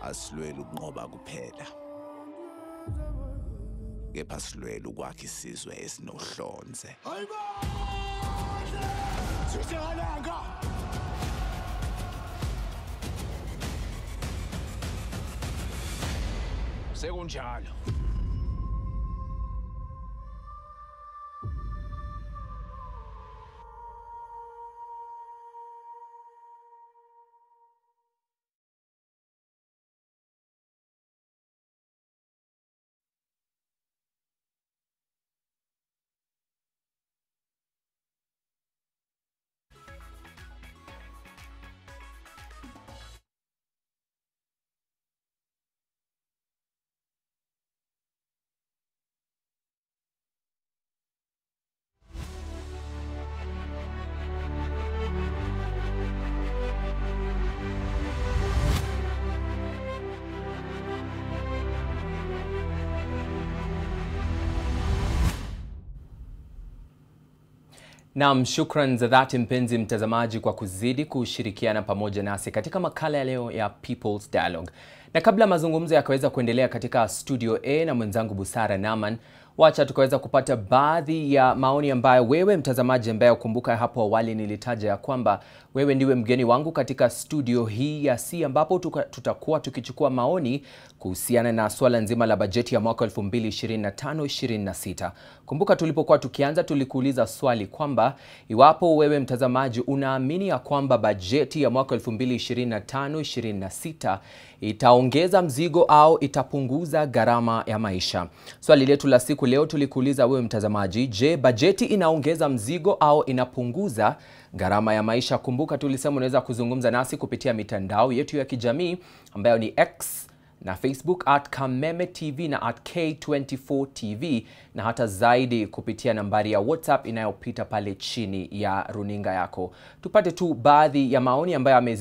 Speaker 21: Asilwele ukunqoba kuphela, kepha silwele ukwakha isizwe esinohlonze.
Speaker 14: Sekunjalo.
Speaker 22: Naam, shukran za dhati mpenzi mtazamaji kwa kuzidi kushirikiana pamoja nasi katika makala ya leo ya People's Dialogue. Na kabla mazungumzo yakaweza kuendelea katika Studio A na mwenzangu Busara Naman, wacha tukaweza kupata baadhi ya maoni ambayo wewe mtazamaji ambaye ukumbuka hapo awali nilitaja ya kwamba Wewe ndiwe mgeni wangu katika studio hii ya C ambapo tutakuwa tukichukua maoni kuhusiana na swala nzima la bajeti ya mwaka 2025-26. Kumbuka tulipokuwa tukianza tulikuuliza swali kwamba iwapo wewe mtazamaji unaamini ya kwamba bajeti ya mwaka 2025-26 itaongeza mzigo au itapunguza gharama ya maisha. Swali letu la siku leo tulikuuliza wewe mtazamaji, je, bajeti inaongeza mzigo au inapunguza gharama ya maisha? Kumbuka tulisema unaweza kuzungumza nasi kupitia mitandao yetu ya kijamii ambayo ni X na Facebook @Kameme TV na @K24 TV na hata zaidi kupitia nambari ya WhatsApp inayopita pale chini ya runinga yako. Tupate tu baadhi ya maoni ambayo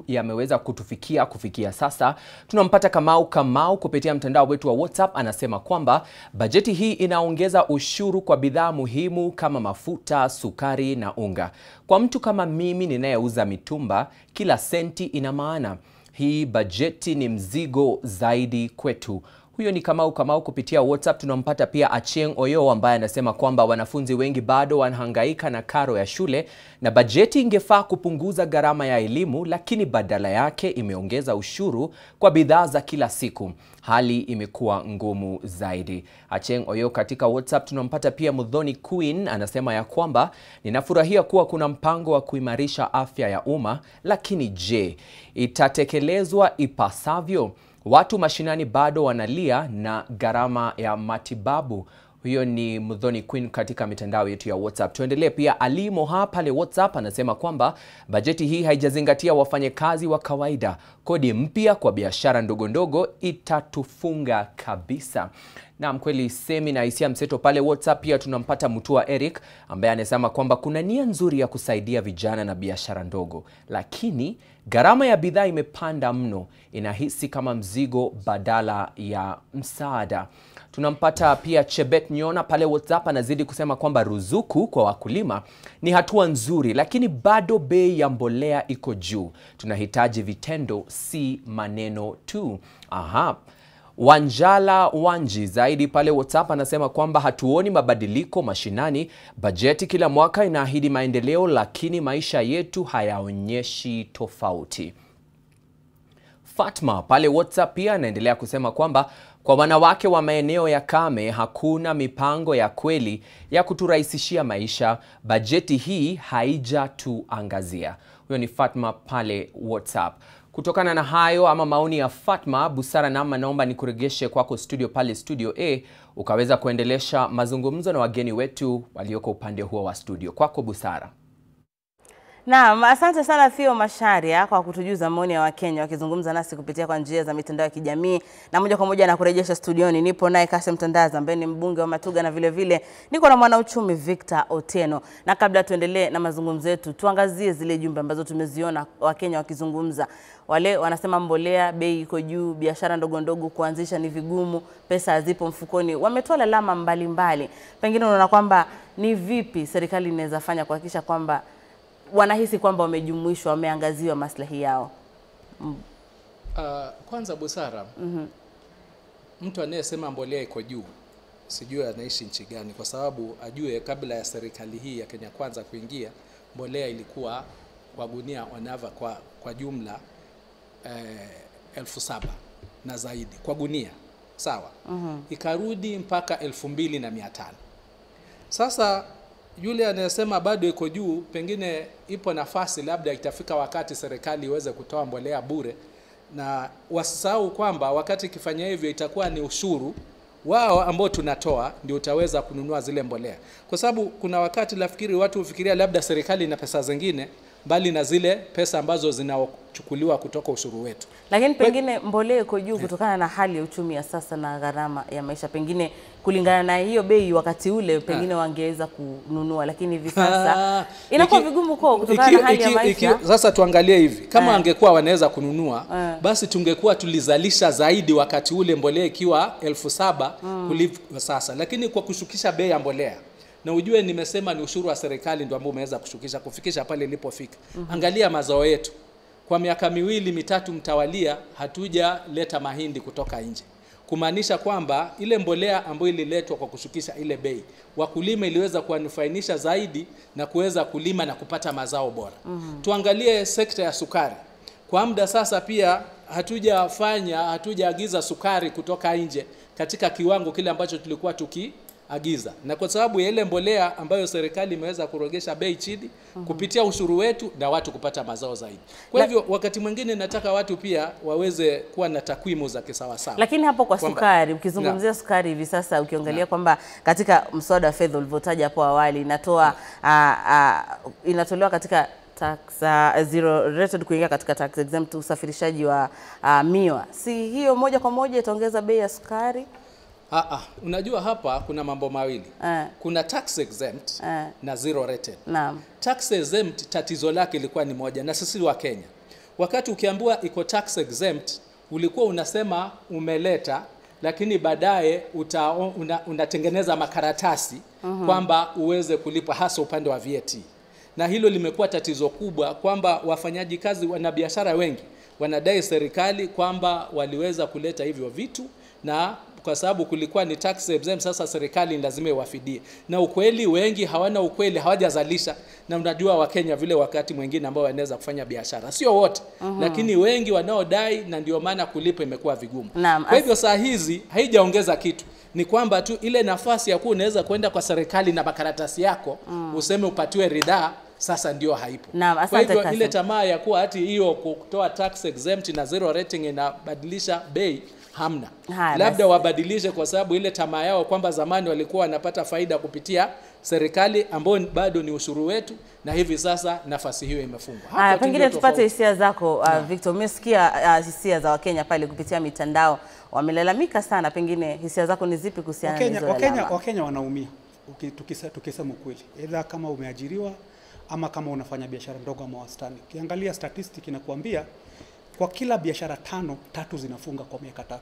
Speaker 22: yameweza kutufikia kufikia sasa. Tunampata Kamau kupitia mtandao wetu wa WhatsApp, anasema kwamba bajeti hii inaongeza ushuru kwa bidhaa muhimu kama mafuta, sukari na unga. Kwa mtu kama mimi ninayeuza mitumba, kila senti ina maana. Hii bajeti ni mzigo zaidi kwetu. Huyo ni Kamau kupitia WhatsApp. Tunampata pia Achieng Oyo ambaye anasema kwamba wanafunzi wengi bado wanahangaika na karo ya shule na bajeti ingefaa kupunguza gharama ya elimu, lakini badala yake imeongeza ushuru kwa bidhaa za kila siku. Hali imekuwa ngumu zaidi. Achieng Oyo katika WhatsApp. Tunampata pia Mudhoni Queen anasema ya kwamba ninafurahia kuwa kuna mpango wa kuimarisha afya ya umma, lakini je, itatekelezwa ipasavyo? Watu mashinani bado wanalia na gharama ya matibabu. Huyo ni Mudhoni Queen katika mitandao yetu ya WhatsApp. Tuendelee pia Ali Moha pale WhatsApp anasema kwamba bajeti hii haijazingatia wafanyakazi wa kawaida. Kodi mpya kwa biashara ndogo ndogo itatufunga kabisa. Naam, kweli semi na hisia mseto pale WhatsApp. Pia tunampata Mutua Eric ambaye anasema kwamba kuna nia nzuri ya kusaidia vijana na biashara ndogo, lakini gharama ya bidhaa imepanda mno, inahisi kama mzigo badala ya msaada. Tunampata pia Chebet Nyona pale WhatsApp anazidi kusema kwamba ruzuku kwa wakulima ni hatua nzuri, lakini bado bei ya mbolea iko juu. Tunahitaji vitendo, si maneno tu. Aha. Wanjala Wanji zaidi pale WhatsApp anasema kwamba hatuoni mabadiliko mashinani. Bajeti kila mwaka inaahidi maendeleo, lakini maisha yetu hayaonyeshi tofauti. Fatma pale WhatsApp pia anaendelea kusema kwamba kwa wanawake wa maeneo ya kame hakuna mipango ya kweli ya kuturahisishia maisha. Bajeti hii haijatuangazia. Huyo ni Fatma pale WhatsApp. Kutokana na hayo ama maoni ya Fatma, Busara Nama, naomba nikuregeshe kwako studio pale Studio A ukaweza kuendelesha mazungumzo na wageni wetu walioko upande huo wa studio. Kwako Busara.
Speaker 10: Naam, asante sana Theo Macharia kwa kutujuza maoni ya Wakenya wakizungumza nasi kupitia kwa njia za mitandao ya kijamii. Na moja kwa moja na kurejesha studioni, nipo naye Kassim Tandaza ambaye ni mbunge wa Matuga na vile vile niko na mwanauchumi Victor Otieno. Na kabla tuendelee na mazungumzo yetu, tuangazie zile jumbe ambazo tumeziona Wakenya wakizungumza. Wale wanasema mbolea bei iko juu, biashara ndogo ndogo kuanzisha ni vigumu, pesa hazipo mfukoni. Wametoa lalama mbalimbali. Pengine unaona kwamba ni vipi serikali inaweza fanya kuhakikisha kwamba wanahisi kwamba wamejumuishwa, wameangaziwa maslahi yao?
Speaker 11: Kwanza Busara, mtu anayesema mbolea iko juu sijui anaishi nchi gani, kwa sababu ajue kabla ya serikali hii ya Kenya Kwanza kuingia, mbolea ilikuwa kwa gunia wanava kwa jumla 7,000 na zaidi kwa gunia, sawa? Ikarudi mpaka 2,500. Sasa yule anayesema bado iko juu, pengine ipo nafasi labda itafika wakati serikali iweze kutoa mbolea bure, na wasisahau kwamba wakati ikifanya hivyo itakuwa ni ushuru wao ambao tunatoa ndio utaweza kununua zile mbolea. Kwa sababu kuna wakati nafikiri watu hufikiria labda serikali ina pesa zingine mbali na zile pesa ambazo zinachukuliwa kutoka ushuru wetu.
Speaker 10: Lakini pengine mbolea iko juu kutokana na hali ya uchumi ya sasa na gharama ya maisha. Pengine kulingana na hiyo bei wakati ule pengine wangeweza kununua, lakini hivi sasa inakuwa vigumu kwao kutokana na hali ya maisha.
Speaker 11: Sasa tuangalie hivi, kama angekuwa wanaweza kununua basi tungekuwa tulizalisha zaidi wakati ule mbolea ikiwa 7,000 kuliko sasa. Lakini kwa kushukisha bei ya mbolea, na ujue nimesema ni ushuru wa serikali ndio ambao umeweza kushukisha kufikisha pale ilipofika. Angalia mazao yetu. Kwa miaka miwili mitatu mtawalia hatujaleta mahindi kutoka nje. Kumaanisha kwamba ile mbolea ambayo ililetwa kwa kushukisha ile bei, wakulima iliweza kuwanufainisha zaidi na kuweza kulima na kupata mazao bora. Tuangalie sekta ya sukari. Kwa muda sasa pia hatujaagiza sukari kutoka nje katika kiwango kile ambacho tulikuwa tukiagiza. Na kwa sababu ya ile mbolea ambayo serikali imeweza kuregesha bei chini kupitia ushuru wetu na watu kupata mazao zaidi. Kwa hivyo wakati mwingine nataka watu pia waweze kuwa na takwimu za kisawasawa.
Speaker 10: Lakini hapo kwa sukari, ukizungumzia sukari hivi sasa ukiangalia kwamba katika mswada wa fedha ulivyotaja hapo awali inatolewa katika tax zero rated kuingia katika tax exempt usafirishaji wa miwa. Si hiyo moja kwa moja itaongeza bei ya sukari?
Speaker 11: Unajua hapa kuna mambo mawili. Kuna tax exempt na zero rated.
Speaker 10: Naam.
Speaker 11: Tax exempt tatizo lake ilikuwa ni moja, na sisi wa Kenya. Wakati ukiambiwa iko tax exempt, ulikuwa unasema umeleta, lakini baadaye unatengeneza makaratasi kwamba uweze kulipa, hasa upande wa VAT. Na hilo limekuwa tatizo kubwa kwamba wafanyaji kazi na biashara wengi wanadai serikali kwamba waliweza kuleta hivyo vitu, na kwa sababu kulikuwa ni tax exempt, sasa serikali lazima iwafidie. Na ukweli wengi hawana ukweli, hawajazalisha. Na unajua Wakenya vile wakati mwingine ambao wanaweza kufanya biashara, sio wote, lakini wengi wanaodai, na ndio maana kulipa imekuwa vigumu. Kwa hivyo saa hizi haijaongeza kitu. Ni kwamba tu ile nafasi ya kuwa unaweza kwenda kwa serikali na makaratasi yako useme upatiwe ridhaa, sasa ndio haipo. Kwa hivyo ile tamaa ya kuwa hati hiyo kutoa tax exempt na zero rating inabadilisha bei, hamna. Labda wabadilishe kwa sababu ile tamaa yao kwamba zamani walikuwa wanapata faida kupitia serikali ambayo bado ni ushuru wetu, na hivi sasa nafasi hiyo imefungwa.
Speaker 10: Haya, pengine tupate hisia zako Victor. Umesikia hisia za Wakenya pale kupitia mitandao, wamelalamika sana. Pengine hisia zako ni zipi kuhusiana na hizo lalama?
Speaker 12: Wakenya wanaumia tukisema ukweli. Either kama umeajiriwa ama kama unafanya biashara ndogo ama wastani. Ukiangalia statistic inakuambia kwa kila biashara 5, 3 zinafunga kwa miaka 3.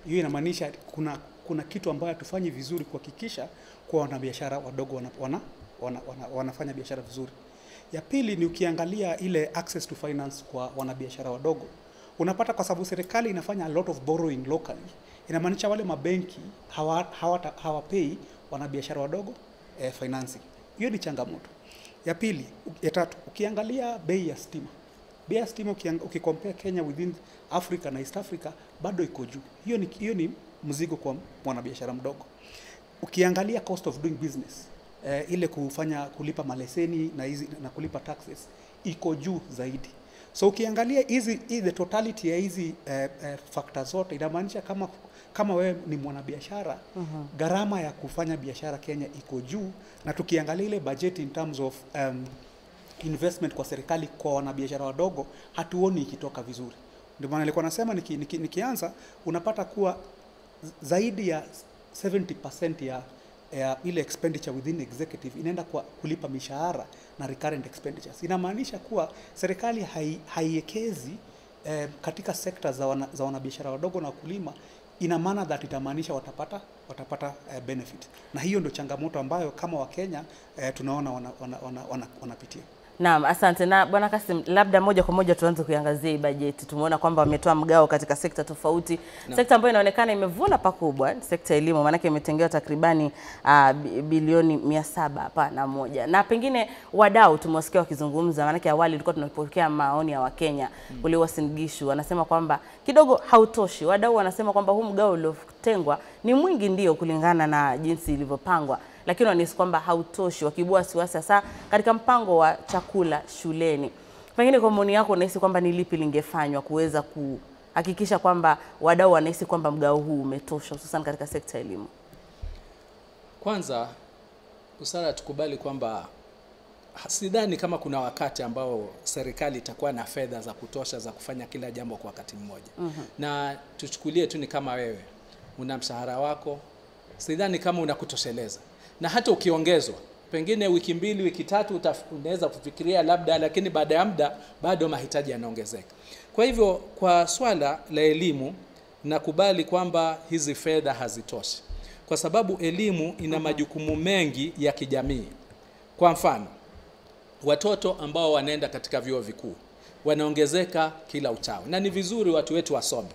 Speaker 12: Hiyo inamaanisha kuna kitu ambayo hatufanyi vizuri kuhakikisha kwa wanabiashara wadogo wanafanya biashara vizuri. Ya pili ni ukiangalia ile access to finance kwa wanabiashara wadogo. Unapata kwa sababu serikali inafanya a lot of borrowing locally. Inamaanisha wale mabenki hawapei wanabiashara wadogo financing. Hiyo ni changamoto. Ya pili, ya tatu, ukiangalia bei ya stima. Bei ya stima ukicompare Kenya within Africa na East Africa bado iko juu. Hiyo ni mzigo kwa mwanabiashara mdogo. Ukiangalia cost of doing business, ile kufanya kulipa maleseni na hizi na kulipa taxes iko juu zaidi. So ukiangalia hizi the totality ya hizi factors zote inamaanisha kama wewe ni mwanabiashara, gharama ya kufanya biashara Kenya iko juu. Na tukiangalia ile budget in terms of investment kwa serikali kwa wanabiashara wadogo hatuoni ikitoka vizuri. Ndio maana nilikuwa nasema nikianza unapata kuwa zaidi ya 70% ya ile expenditure within executive inaenda kwa kulipa mishahara na recurrent expenditures. Inamaanisha kuwa serikali haiekezi katika sekta za wanabiashara wadogo na wakulima. Ina maana that itamaanisha watapata benefit. Na hiyo ndio changamoto ambayo kama Wakenya tunaona wanapitia.
Speaker 10: Naam, asante. Na Bwana Kassim, labda moja kwa moja tuanze kuiangazia hii bajeti. Tumeona kwamba wametoa mgao katika sekta tofauti.
Speaker 11: No.
Speaker 10: Sekta ambayo inaonekana imevuna pakubwa, sekta ya elimu, maana imetengewa takribani bilioni 701. Na pengine wadau tumewasikia wakizungumza, maana awali tulikuwa tunapokea maoni ya Wakenya kule Uasin Gishu, wanasema kwamba kidogo hautoshi. Wadau wanasema kwamba huu mgao uliotengwa ni mwingi ndio kulingana na jinsi ilivyopangwa, lakini wanahisi kwamba hautoshi, wakibua wasiwasi hasa katika mpango wa chakula shuleni. Pengine kwa maoni yako unahisi kwamba ni lipi lingefanywa kuweza kuhakikisha kwamba wadau wanahisi kwamba mgao huu umetosha hususan katika sekta ya elimu?
Speaker 11: Kwanza busara tukubali kwamba sidhani kama kuna wakati ambao serikali itakuwa na fedha za kutosha za kufanya kila jambo kwa wakati mmoja. Na tuchukulie tu ni kama wewe una mshahara wako, sidhani kama unakutosheleza. Na hata ukiongezwa pengine wiki 2 wiki 3 unaweza kufikiria labda, lakini baada ya muda bado mahitaji yanaongezeka. Kwa hivyo kwa swala la elimu nakubali kwamba hizi fedha hazitoshi, kwa sababu elimu ina majukumu mengi ya kijamii. Kwa mfano, watoto ambao wanaenda katika vyuo vikuu wanaongezeka kila uchao, na ni vizuri watu wetu wasome.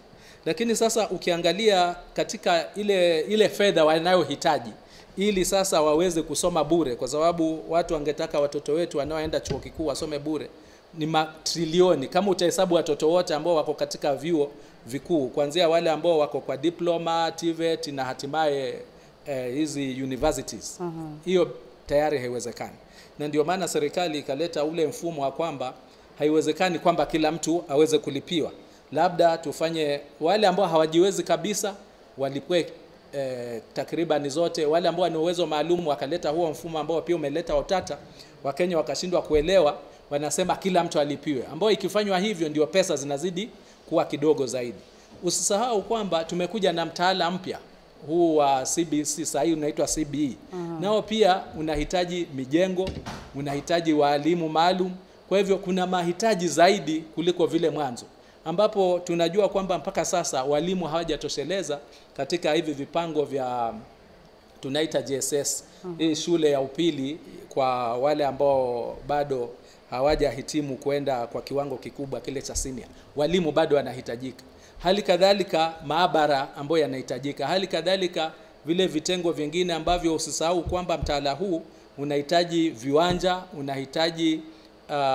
Speaker 11: Lakini sasa ukiangalia katika ile fedha wanayohitaji ili sasa waweze kusoma bure, kwa sababu watu wangetaka watoto wetu wanaoenda chuo kikuu wasome bure, ni matrilioni. Kama utahesabu watoto wote ambao wako katika vyuo vikuu, kuanzia wale ambao wako kwa diploma, TVET na hatimaye hizi universities, hiyo tayari haiwezekani. Na ndio maana serikali ikaleta ule mfumo wa kwamba haiwezekani kwamba kila mtu aweze kulipiwa. Labda tufanye wale ambao hawajiwezi kabisa walipwe takriban zote, wale ambao wana uwezo maalum wakaleta huo mfumo ambao pia umeleta utata, Wakenya wakashindwa kuelewa, wanasema kila mtu alipiwe, ambao ikifanywa hivyo ndio pesa zinazidi kuwa kidogo zaidi. Usisahau kwamba tumekuja na mtaala mpya huu wa CBC, sasa hii unaitwa CBE. Nao pia unahitaji mijengo, unahitaji walimu maalum. Kwa hivyo kuna mahitaji zaidi kuliko vile mwanzo, ambapo tunajua kwamba mpaka sasa walimu hawajatosheleza katika hivi vipango vya tunaita JSS, hii shule ya upili kwa wale ambao bado hawajahitimu kwenda kwa kiwango kikubwa kile cha senior. Walimu bado wanahitajika. Hali kadhalika maabara ambayo yanahitajika. Hali kadhalika vile vitengo vingine ambavyo usisahau kwamba mtaala huu unahitaji viwanja, unahitaji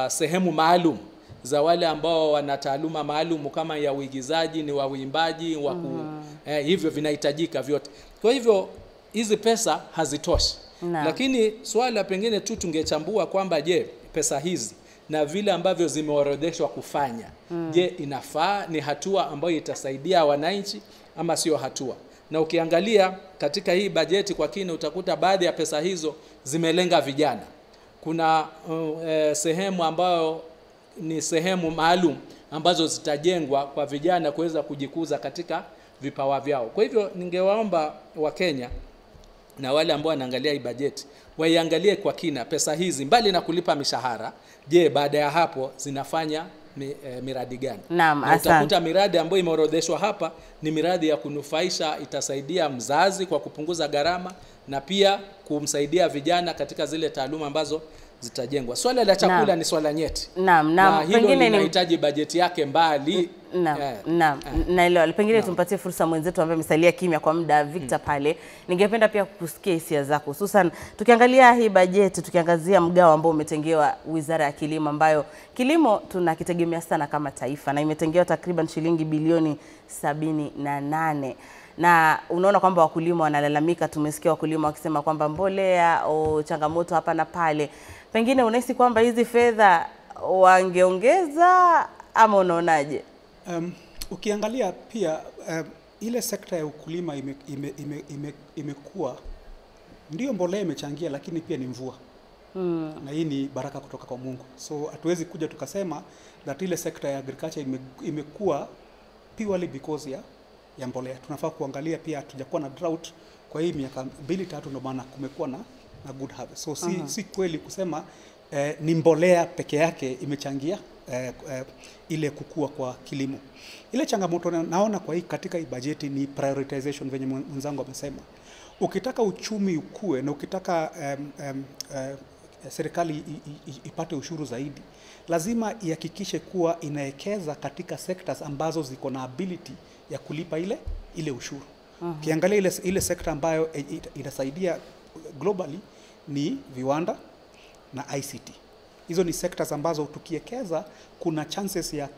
Speaker 11: sehemu maalum za wale ambao wana taaluma maalum kama ya uigizaji, ni wa uimbaji, wa hivyo vinahitajika vyote. Kwa hivyo hizi pesa hazitoshi. Lakini swala pengine tu tungechambua kwamba je, pesa hizi na vile ambavyo zimeorodheshwa kufanya, je, inafaa? Ni hatua ambayo itasaidia wananchi ama sio hatua? Na ukiangalia katika hii bajeti kwa kina utakuta baadhi ya pesa hizo zimelenga vijana. Kuna sehemu ambayo ni sehemu maalum ambazo zitajengwa kwa vijana kuweza kujikuza katika vipawa vyao. Kwa hivyo ningewaomba Wakenya na wale ambao wanaangalia hii bajeti waiangalie kwa kina pesa hizi, mbali na kulipa mishahara, je, baada ya hapo zinafanya miradi gani?
Speaker 10: Naam, asante.
Speaker 11: Utakuta miradi ambayo imeorodheshwa hapa ni miradi ya kunufaisha, itasaidia mzazi kwa kupunguza gharama na pia kumsaidia vijana katika zile taaluma ambazo zitajengwa. Swala la chakula ni swala nyeti.
Speaker 10: Naam,
Speaker 11: na hilo linahitaji bajeti yake mbali.
Speaker 10: Naam, naelewa. Pengine tumpatie fursa mwenzetu ambaye amesalia kimya kwa muda, Victor pale. Ningependa pia kusikia hisia zako, hususan tukiangalia hii bajeti, tukiangazia mgao ambao umetengewa Wizara ya Kilimo, ambayo kilimo tunakitegemea sana kama taifa, na imetengewa takriban shilingi bilioni 78. Na unaona kwamba wakulima wanalalamika, tumesikia wakulima wakisema kwamba mbolea au changamoto hapa na pale. Pengine unahisi kwamba hizi fedha wangeongeza ama unaonaje?
Speaker 12: Ukiangalia pia ile sekta ya ukulima imekuwa, ndio mbolea imechangia, lakini pia ni mvua. Na hii ni baraka kutoka kwa Mungu. So hatuwezi kuja tukasema that ile sekta ya agriculture imekuwa purely because ya mbolea. Tunafaa kuangalia pia hatujakuwa na drought kwa hii miaka 2-3, ndio maana kumekuwa na good harvest. So si kweli kusema ni mbolea peke yake imechangia ile kukua kwa kilimo. Ile changamoto naona kwa hii katika hii bajeti ni prioritization, venye mwenzangu amesema. Ukitaka uchumi ukue na ukitaka serikali ipate ushuru zaidi, lazima ihakikishe kuwa inaekeza katika sectors ambazo ziko na ability ya kulipa ile ushuru. Ukiangalia ile sekta ambayo inasaidia globally ni viwanda na ICT. Hizo ni sectors ambazo tukiekeza kuna chances ya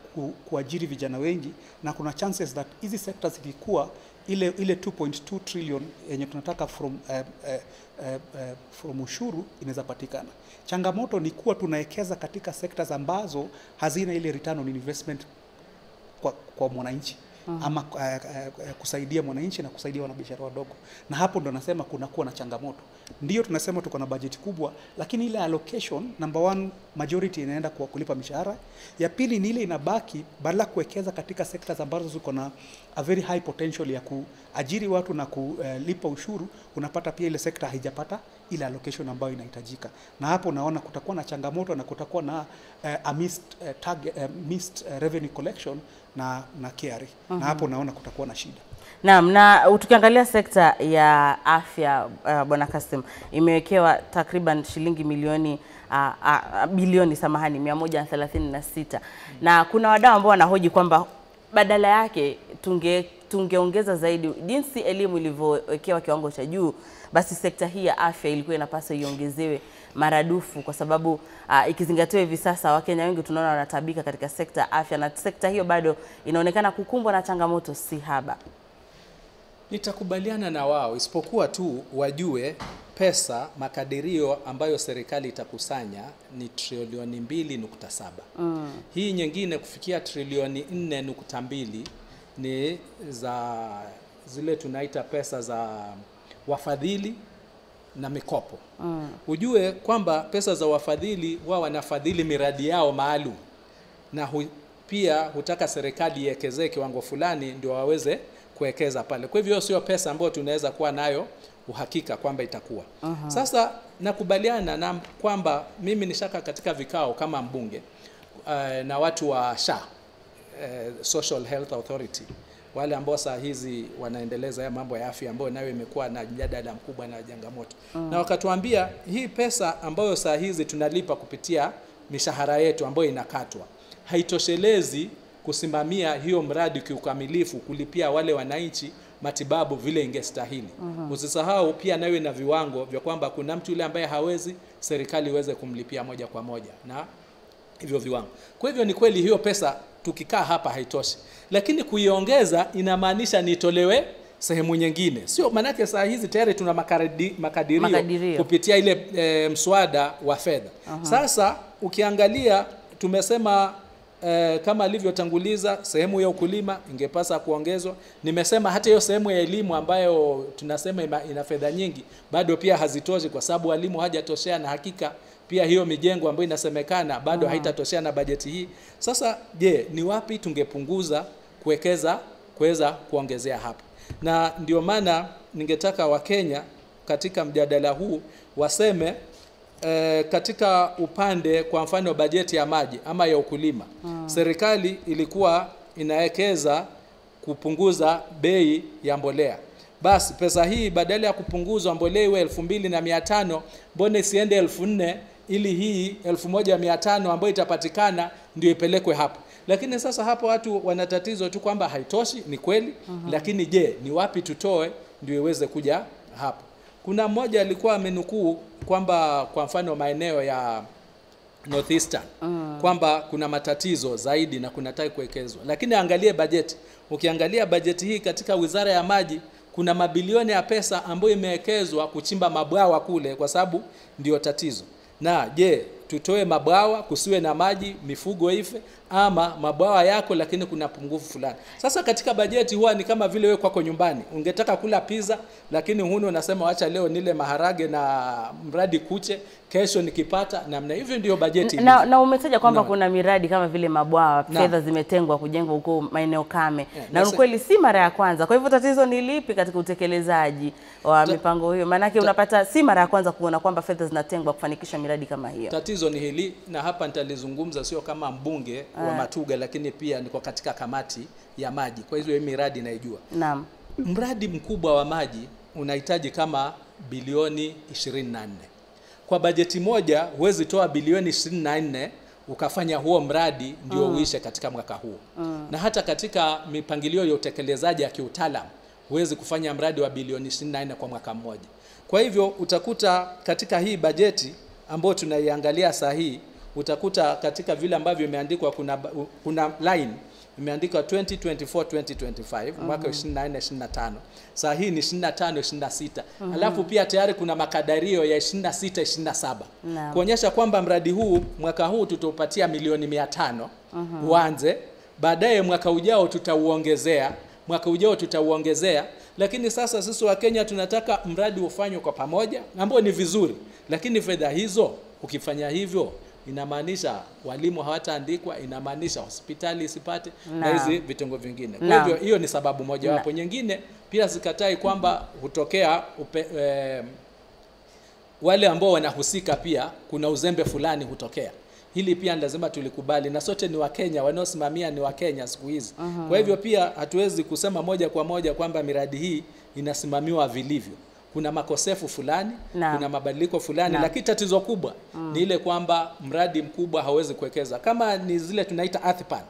Speaker 12: kuajiri vijana wengi, na kuna chances that hizi sectors zikikua ile 2.2 trillion yenye tunataka from ushuru inaweza patikana. Changamoto ni kuwa tunaekeza katika sectors ambazo hazina ile return on investment kwa mwananchi. Ama kusaidia mwananchi na kusaidia wanabiashara wadogo. Na hapo ndo nasema kuna kuwa na changamoto. Ndio tunasema tuko na budget kubwa, lakini ile allocation, number one, majority inaenda kwa kulipa mishahara. Ya pili ni ile inabaki badala kuwekeza katika sectors ambazo ziko na a very high potential ya kuajiri watu na kulipa ushuru, unapata pia ile sector haijapata ile allocation ambayo inahitajika. Na hapo naona kutakuwa na changamoto na kutakuwa na a missed target, missed revenue collection na KRA. Na hapo naona kutakuwa na shida.
Speaker 10: Naam, na tukiangalia sekta ya afya, Bwana Kassim, imewekewa takriban shilingi milioni bilioni samahani 136. Na kuna wadau ambao wanahoji kwamba badala yake tungeongeza zaidi jinsi elimu ilivyowekewa kiwango cha juu, basi sekta hii ya afya ilikuwa inapaswa iongezewe maradufu, kwa sababu ikizingatiwa hivi sasa Wakenya wengi tunaona wanatabika katika sekta ya afya, na sekta hiyo bado inaonekana kukumbwa na changamoto si haba.
Speaker 11: Nitakubaliana na wao, isipokuwa tu wajue pesa makadirio ambayo serikali itakusanya ni trilioni 2.7. Hii nyingine kufikia trilioni 4.2 ni za zile tunaita pesa za wafadhili na mikopo. Ujue kwamba pesa za wafadhili wao wanafadhili miradi yao maalum, na pia hutaka serikali iwekezee kiwango fulani ndio waweze kuwekeza pale. Kwa hivyo sio pesa ambayo tunaweza kuwa nayo uhakika kwamba itakuwa. Sasa nakubaliana na kwamba mimi nishaka katika vikao kama mbunge na watu wa SHA, Social Health Authority, wale ambao saa hizi wanaendeleza ya mambo ya afya ambayo nayo imekuwa na mjadala mkubwa na changamoto. Na wakatuambia hii pesa ambayo saa hizi tunalipa kupitia mishahara yetu ambayo inakatwa haitoshelezi kusimamia hiyo mradi kiukamilifu, kulipia wale wananchi matibabu vile ingestahili. Usisahau pia nawe na viwango vya kwamba kuna mtu yule ambaye hawezi, serikali iweze kumlipia moja kwa moja na hivyo viwango. Kwa hivyo ni kweli hiyo pesa tukikaa hapa haitoshi, lakini kuiongeza inamaanisha nitolewe sehemu nyingine. Sio manake saa hizi tayari tuna makadirio kupitia ile mswada wa fedha. Sasa ukiangalia tumesema kama alivyotanguliza, sehemu ya ukulima ingepasa kuongezwa. Nimesema hata hiyo sehemu ya elimu ambayo tunasema ina fedha nyingi bado pia hazitoshi, kwa sababu walimu hajatoshea, na hakika pia hiyo mijengo ambayo inasemekana bado haitatoshea na bajeti hii. Sasa je, ni wapi tungepunguza kuwekeza kuweza kuongezea hapa? Na ndio maana ningetaka Wakenya katika mjadala huu waseme katika upande kwa mfano bajeti ya maji ama ya ukulima, serikali ilikuwa inawekeza kupunguza bei ya mbolea. Basi pesa hii badala ya kupunguzwa mbolea iwe 2500, mbona isiende 4000 ili hii 1500 ambayo itapatikana ndio ipelekwe hapo? Lakini sasa hapo watu wana tatizo tu kwamba haitoshi, ni kweli, lakini je, ni wapi tutoe ndio iweze kuja hapo? Kuna mmoja alikuwa amenukuu kwamba kwa mfano maeneo ya Northeastern kwamba kuna matatizo zaidi na kunataka kuwekezwa. Lakini angalie bajeti. Ukiangalia bajeti hii katika Wizara ya Maji kuna mabilioni ya pesa ambayo imewekezwa kuchimba mabwawa kule, kwa sababu ndio tatizo. Na je, tutoe mabwawa kusiwe na maji, mifugo ife, ama mabwawa yako lakini kuna pungufu fulani? Sasa katika bajeti huwa ni kama vile wewe kwako nyumbani ungetaka kula pizza, lakini huna, unasema acha leo nile maharage na mradi kuche, kesho nikipata namna hivyo. Ndio bajeti.
Speaker 10: Na umetaja kwamba kuna miradi kama vile mabwawa, fedha zimetengwa kujengwa huko maeneo kame. Na kweli si mara ya kwanza. Kwa hivyo tatizo ni lipi katika utekelezaji wa mipango hiyo? Maana unapata si mara ya kwanza kuona kwamba fedha zinatengwa kufanikisha miradi kama hiyo.
Speaker 11: Tatizo ni hili, na hapa nitalizungumza sio kama mbunge wa Matuga, lakini pia niko katika kamati ya maji. Kwa hiyo miradi naijua.
Speaker 10: Naam.
Speaker 11: Mradi mkubwa wa maji unahitaji kama bilioni 24. Kwa bajeti moja huwezi toa bilioni 24 ukafanya huo mradi ndio uishe katika mwaka huu. Na hata katika mipangilio ya utekelezaji ya kiutaalamu huwezi kufanya mradi wa bilioni 24 kwa mwaka mmoja. Kwa hivyo utakuta katika hii bajeti ambayo tunaiangalia saa hii, utakuta katika vile ambavyo imeandikwa kuna line imeandikwa 2024 2025 mwaka 24 25. Saa hii ni 25 26. Alafu pia tayari kuna makadirio ya 26 27. Kuonyesha kwamba mradi huu mwaka huu tutaupatia milioni 500 uanze, baadaye mwaka ujao tutauongezea, mwaka ujao tutauongezea. Lakini sasa sisi wa Kenya tunataka mradi ufanywe kwa pamoja, ambao ni vizuri, lakini fedha hizo ukifanya hivyo inamaanisha walimu hawataandikwa, inamaanisha hospitali isipate na hizi vitengo vingine. Kwa hivyo hiyo ni sababu moja wapo. Nyingine pia sikatai kwamba hutokea wale ambao wanahusika pia kuna uzembe fulani hutokea. Hili pia lazima tulikubali, na sote ni Wakenya, wanaosimamia ni Wakenya siku hizi. Kwa hivyo pia hatuwezi kusema moja kwa moja kwamba miradi hii inasimamiwa vilivyo. Kuna makosefu fulani, kuna mabadiliko fulani, lakini tatizo kubwa ni ile kwamba mradi mkubwa hauwezi kuwekeza. Kama ni zile tunaita Athpan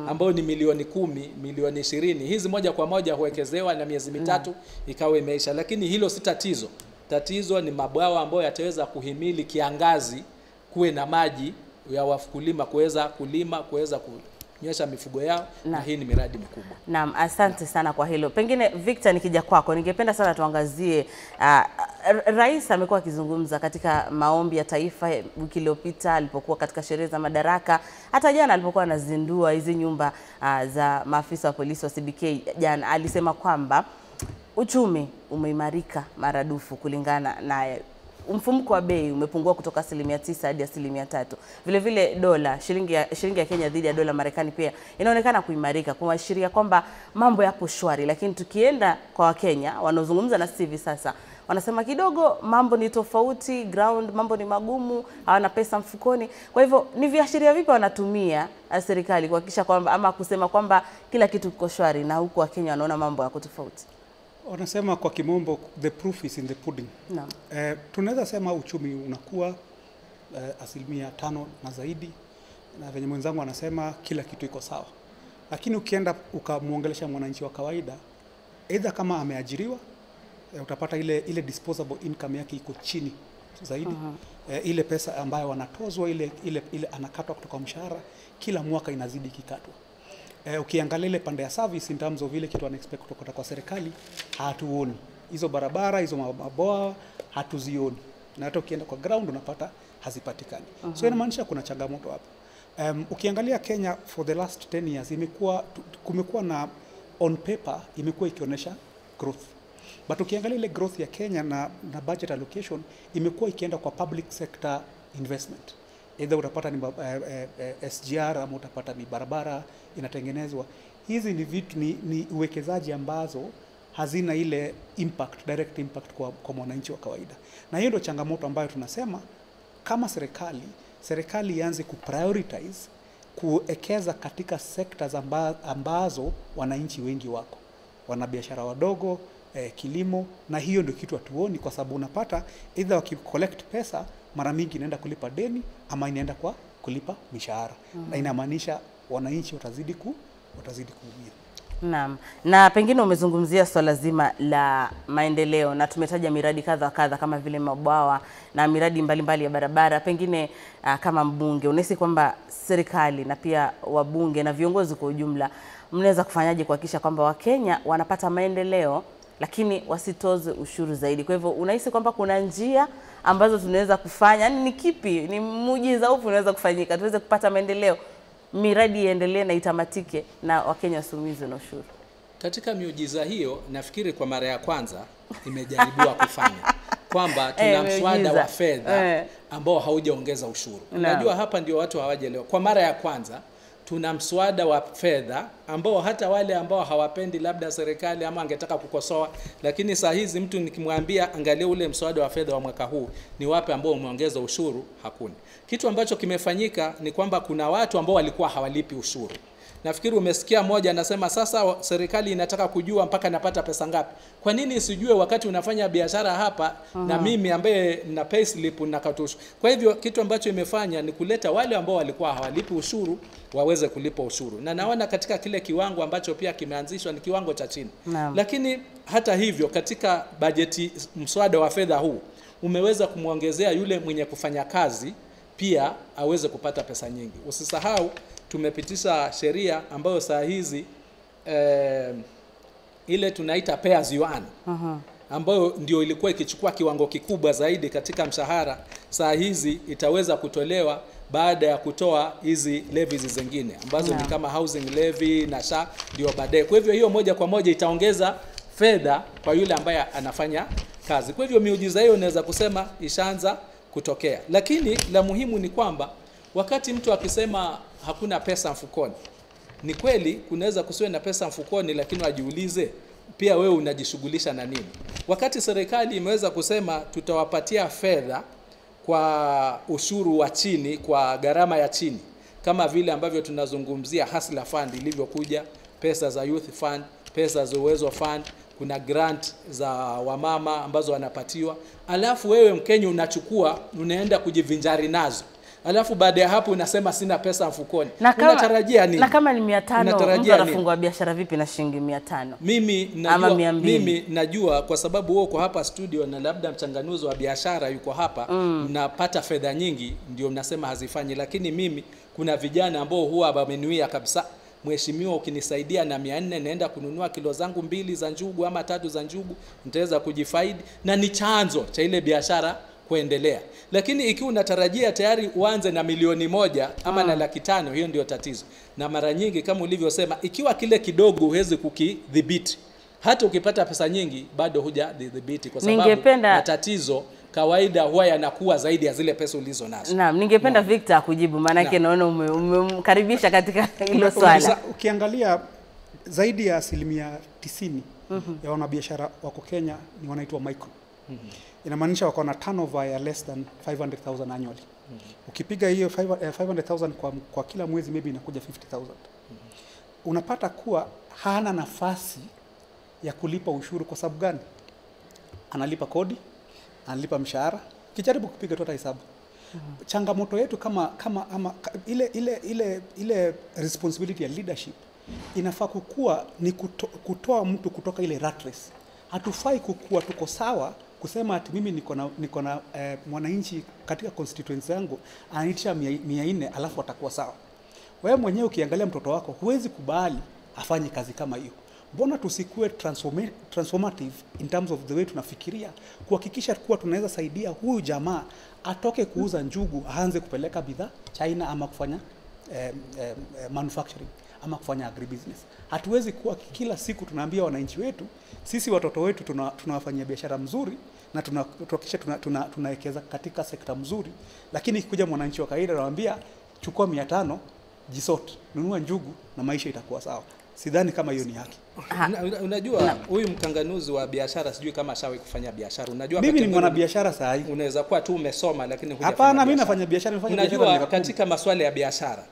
Speaker 11: ambayo ni milioni 10, milioni 20, hizi moja kwa moja huwekezewa na miezi mitatu ikawa imeisha. Lakini hilo si tatizo. Tatizo ni mabwawa ambayo yataweza kuhimili kiangazi, kuwe na maji ya wakulima kuweza kulima, kuweza kunywesha mifugo yao, na hii ni miradi mikubwa.
Speaker 10: Naam, asante sana kwa hilo. Pengine Victor, nikija kwako, ningependa sana tuangazie Rais amekuwa akizungumza katika maombi ya taifa wiki iliyopita alipokuwa katika sherehe za madaraka, hata jana alipokuwa anazindua hizi nyumba za maafisa wa polisi wa CBK jana, alisema kwamba uchumi umeimarika maradufu kulingana na mfumuko wa bei umepungua kutoka 9% hadi 3%. Vile vile dola, shilingi ya Kenya dhidi ya dola Marekani pia inaonekana kuimarika, kuashiria kwamba mambo yapo shwari. Lakini tukienda kwa Wakenya wanaozungumza na sisi hivi sasa, wanasema kidogo mambo ni tofauti, ground mambo ni magumu, hawana pesa mfukoni. Kwa hivyo ni viashiria vipi wanatumia serikali kuhakikisha kwamba ama kusema kwamba kila kitu kiko shwari, na huku Wakenya wanaona mambo yako tofauti?
Speaker 12: Wanasema kwa kimombo the proof is in the pudding.
Speaker 10: Naam.
Speaker 12: Tunaweza sema uchumi unakuwa 5% na zaidi, na venye mwenzangu anasema kila kitu iko sawa. Lakini ukienda ukamuongelesha mwananchi wa kawaida, either kama ameajiriwa, utapata ile disposable income yake iko chini zaidi. Ile pesa ambayo wanatozwa, ile anakatwa kutoka mshahara, kila mwaka inazidi kikatwa. Ukiangalia ile pande ya service in terms of ile kitu ana expect kutoka kwa serikali, hatuoni. Hizo barabara, hizo maboa hatuzioni. Na hata ukienda kwa ground unapata hazipatikani. So inamaanisha kuna changamoto hapo. Ukiangalia Kenya for the last 10 years kumekuwa na on paper imekuwa ikionyesha growth. But ukiangalia ile growth ya Kenya na budget allocation imekuwa ikienda kwa public sector investment. Either utapata ni SGR ama utapata ni barabara inatengenezwa. Hizi ni vitu ni uwekezaji ambazo hazina ile impact, direct impact kwa mwananchi wa kawaida. Na hiyo ndio changamoto ambayo tunasema kama serikali ianze kuprioritize kuwekeza katika sectors ambazo wananchi wengi wako, wanabiashara wadogo, kilimo. Na hiyo ndio kitu hatuoni, kwa sababu unapata either wakicollect pesa mara mingi inaenda kulipa deni ama inaenda kwa kulipa mishahara. Na inamaanisha wananchi watazidi kuumia.
Speaker 10: Naam. Na pengine umezungumzia swala zima la maendeleo na tumetaja miradi kadha kadha kama vile mabwawa na miradi mbalimbali ya barabara. Pengine kama mbunge unahisi kwamba serikali na pia wabunge na viongozi kwa ujumla mnaweza kufanyaje kuhakikisha kwamba Wakenya wanapata maendeleo lakini wasitoze ushuru zaidi? Kwa hivyo unahisi kwamba kuna njia ambazo tunaweza kufanya, yani ni kipi, ni muujiza upi unaweza kufanyika tuweze kupata maendeleo, miradi iendelee na itamatike na Wakenya wasiumizwe na ushuru?
Speaker 11: Katika miujiza hiyo nafikiri kwa mara ya kwanza imejaribiwa kufanya kwamba tuna mswada wa fedha ambao haujaongeza ushuru. Unajua hapa ndio watu hawajaelewa. Kwa mara ya kwanza tuna mswada wa fedha ambao hata wale ambao hawapendi labda serikali ama angetaka kukosoa, lakini saa hizi mtu nikimwambia angalia ule mswada wa fedha wa mwaka huu ni wapi ambao umeongeza ushuru, hakuna. Kitu ambacho kimefanyika ni kwamba kuna watu ambao walikuwa hawalipi ushuru. Nafikiri umesikia moja anasema sasa serikali inataka kujua mpaka napata pesa ngapi. Kwa nini sijue wakati unafanya biashara hapa na mimi ambaye na payslip nakata ushuru? Kwa hivyo kitu ambacho imefanya ni kuleta wale ambao walikuwa hawalipi ushuru waweze kulipa ushuru. Na naona katika kile kiwango ambacho pia kimeanzishwa ni kiwango cha chini. Lakini hata hivyo katika bajeti mswada wa fedha huu umeweza kumuongezea yule mwenye kufanya kazi pia aweze kupata pesa nyingi. Usisahau tumepitisha sheria ambayo saa hizi ile tunaita pay as you earn, ambayo ndio ilikuwa ikichukua kiwango kikubwa zaidi katika mshahara, saa hizi itaweza kutolewa baada ya kutoa hizi levies zingine ambazo ni kama housing levy na SHA ndio baadaye. Kwa hivyo hiyo moja kwa moja itaongeza fedha kwa yule ambaye anafanya kazi. Kwa hivyo miujiza hiyo naweza kusema ishaanza kutokea. Lakini la muhimu ni kwamba wakati mtu akisema hakuna pesa mfukoni, ni kweli kunaweza kusiwe na pesa mfukoni, lakini wajiulize pia wewe unajishughulisha na nini? Wakati serikali imeweza kusema tutawapatia fedha kwa ushuru wa chini, kwa gharama ya chini, kama vile ambavyo tunazungumzia Hustler Fund ilivyokuja, pesa za Youth Fund, pesa za Uwezo Fund, kuna grant za wamama ambazo wanapatiwa, alafu wewe Mkenya unachukua unaenda kujivinjari nazo, alafu baada ya hapo unasema sina pesa mfukoni. Unatarajia nini?
Speaker 10: Na kama ni 500 mtu anafungua biashara vipi na shilingi 500?
Speaker 11: Mimi najua kwa sababu wewe uko hapa studio na labda mchanganuzi wa biashara yuko hapa, mnapata fedha nyingi ndio mnasema hazifanyi. Lakini mimi kuna vijana ambao huwa wamenuia kabisa, mheshimiwa ukinisaidia na 400 naenda kununua kilo zangu 2 za njugu ama 3 za njugu, nitaweza kujifaidi na ni chanzo cha ile biashara kuendelea. Lakini ikiwa unatarajia tayari uanze na 1,000,000 ama na 500,000, hiyo ndio tatizo. Na mara nyingi kama ulivyosema, ikiwa kile kidogo huwezi kukidhibiti, hata ukipata pesa nyingi bado hujadhibiti, kwa sababu matatizo kawaida huwa yanakuwa zaidi ya zile pesa ulizo nazo.
Speaker 10: Naam, ningependa Victor akujibu, maana yake naona umemkaribisha katika hilo swala.
Speaker 12: Ukiangalia zaidi ya 90% ya wanabiashara wako Kenya ni wanaitwa micro. Inamaanisha wako na turnover ya less than 500,000 annually. Ukipiga hiyo 500,000 kwa kila mwezi maybe inakuja 50,000. Unapata kuwa hana nafasi ya kulipa ushuru. Kwa sababu gani? Analipa kodi, analipa mshahara. Kijaribu kupiga tu hesabu. Changamoto yetu kama ama ile responsibility ya leadership inafaa kukua ni kutoa mtu kutoka ile rat race. Hatufai kukua tuko sawa kusema ati mimi niko na mwananchi katika constituency yangu anaitisha 400 alafu atakuwa sawa. Wewe mwenyewe ukiangalia mtoto wako huwezi kubali afanye kazi kama hiyo. Mbona tusikue transformative in terms of the way tunafikiria, kuhakikisha kuwa tunaweza saidia huyu jamaa atoke kuuza njugu aanze kupeleka bidhaa China ama kufanya manufacturing ama kufanya agribusiness. Hatuwezi kuwa kila siku tunaambia wananchi wetu, sisi watoto wetu tunawafanyia biashara mzuri na tunahakikisha tunawekeza katika sekta mzuri, lakini ikikuja mwananchi wa kawaida anawaambia chukua 500 jisort, nunua njugu na maisha itakuwa sawa. Sidhani kama hiyo ni haki.
Speaker 11: Unajua huyu mkanganuzi wa biashara sijui kama ashawahi kufanya biashara. Unajua
Speaker 12: mimi ni mwanabiashara saa hii.
Speaker 11: Unaweza kuwa tu umesoma lakini hujafanya.
Speaker 12: Hapana, mimi nafanya biashara, nafanya biashara.
Speaker 11: Unajua katika masuala ya biashara,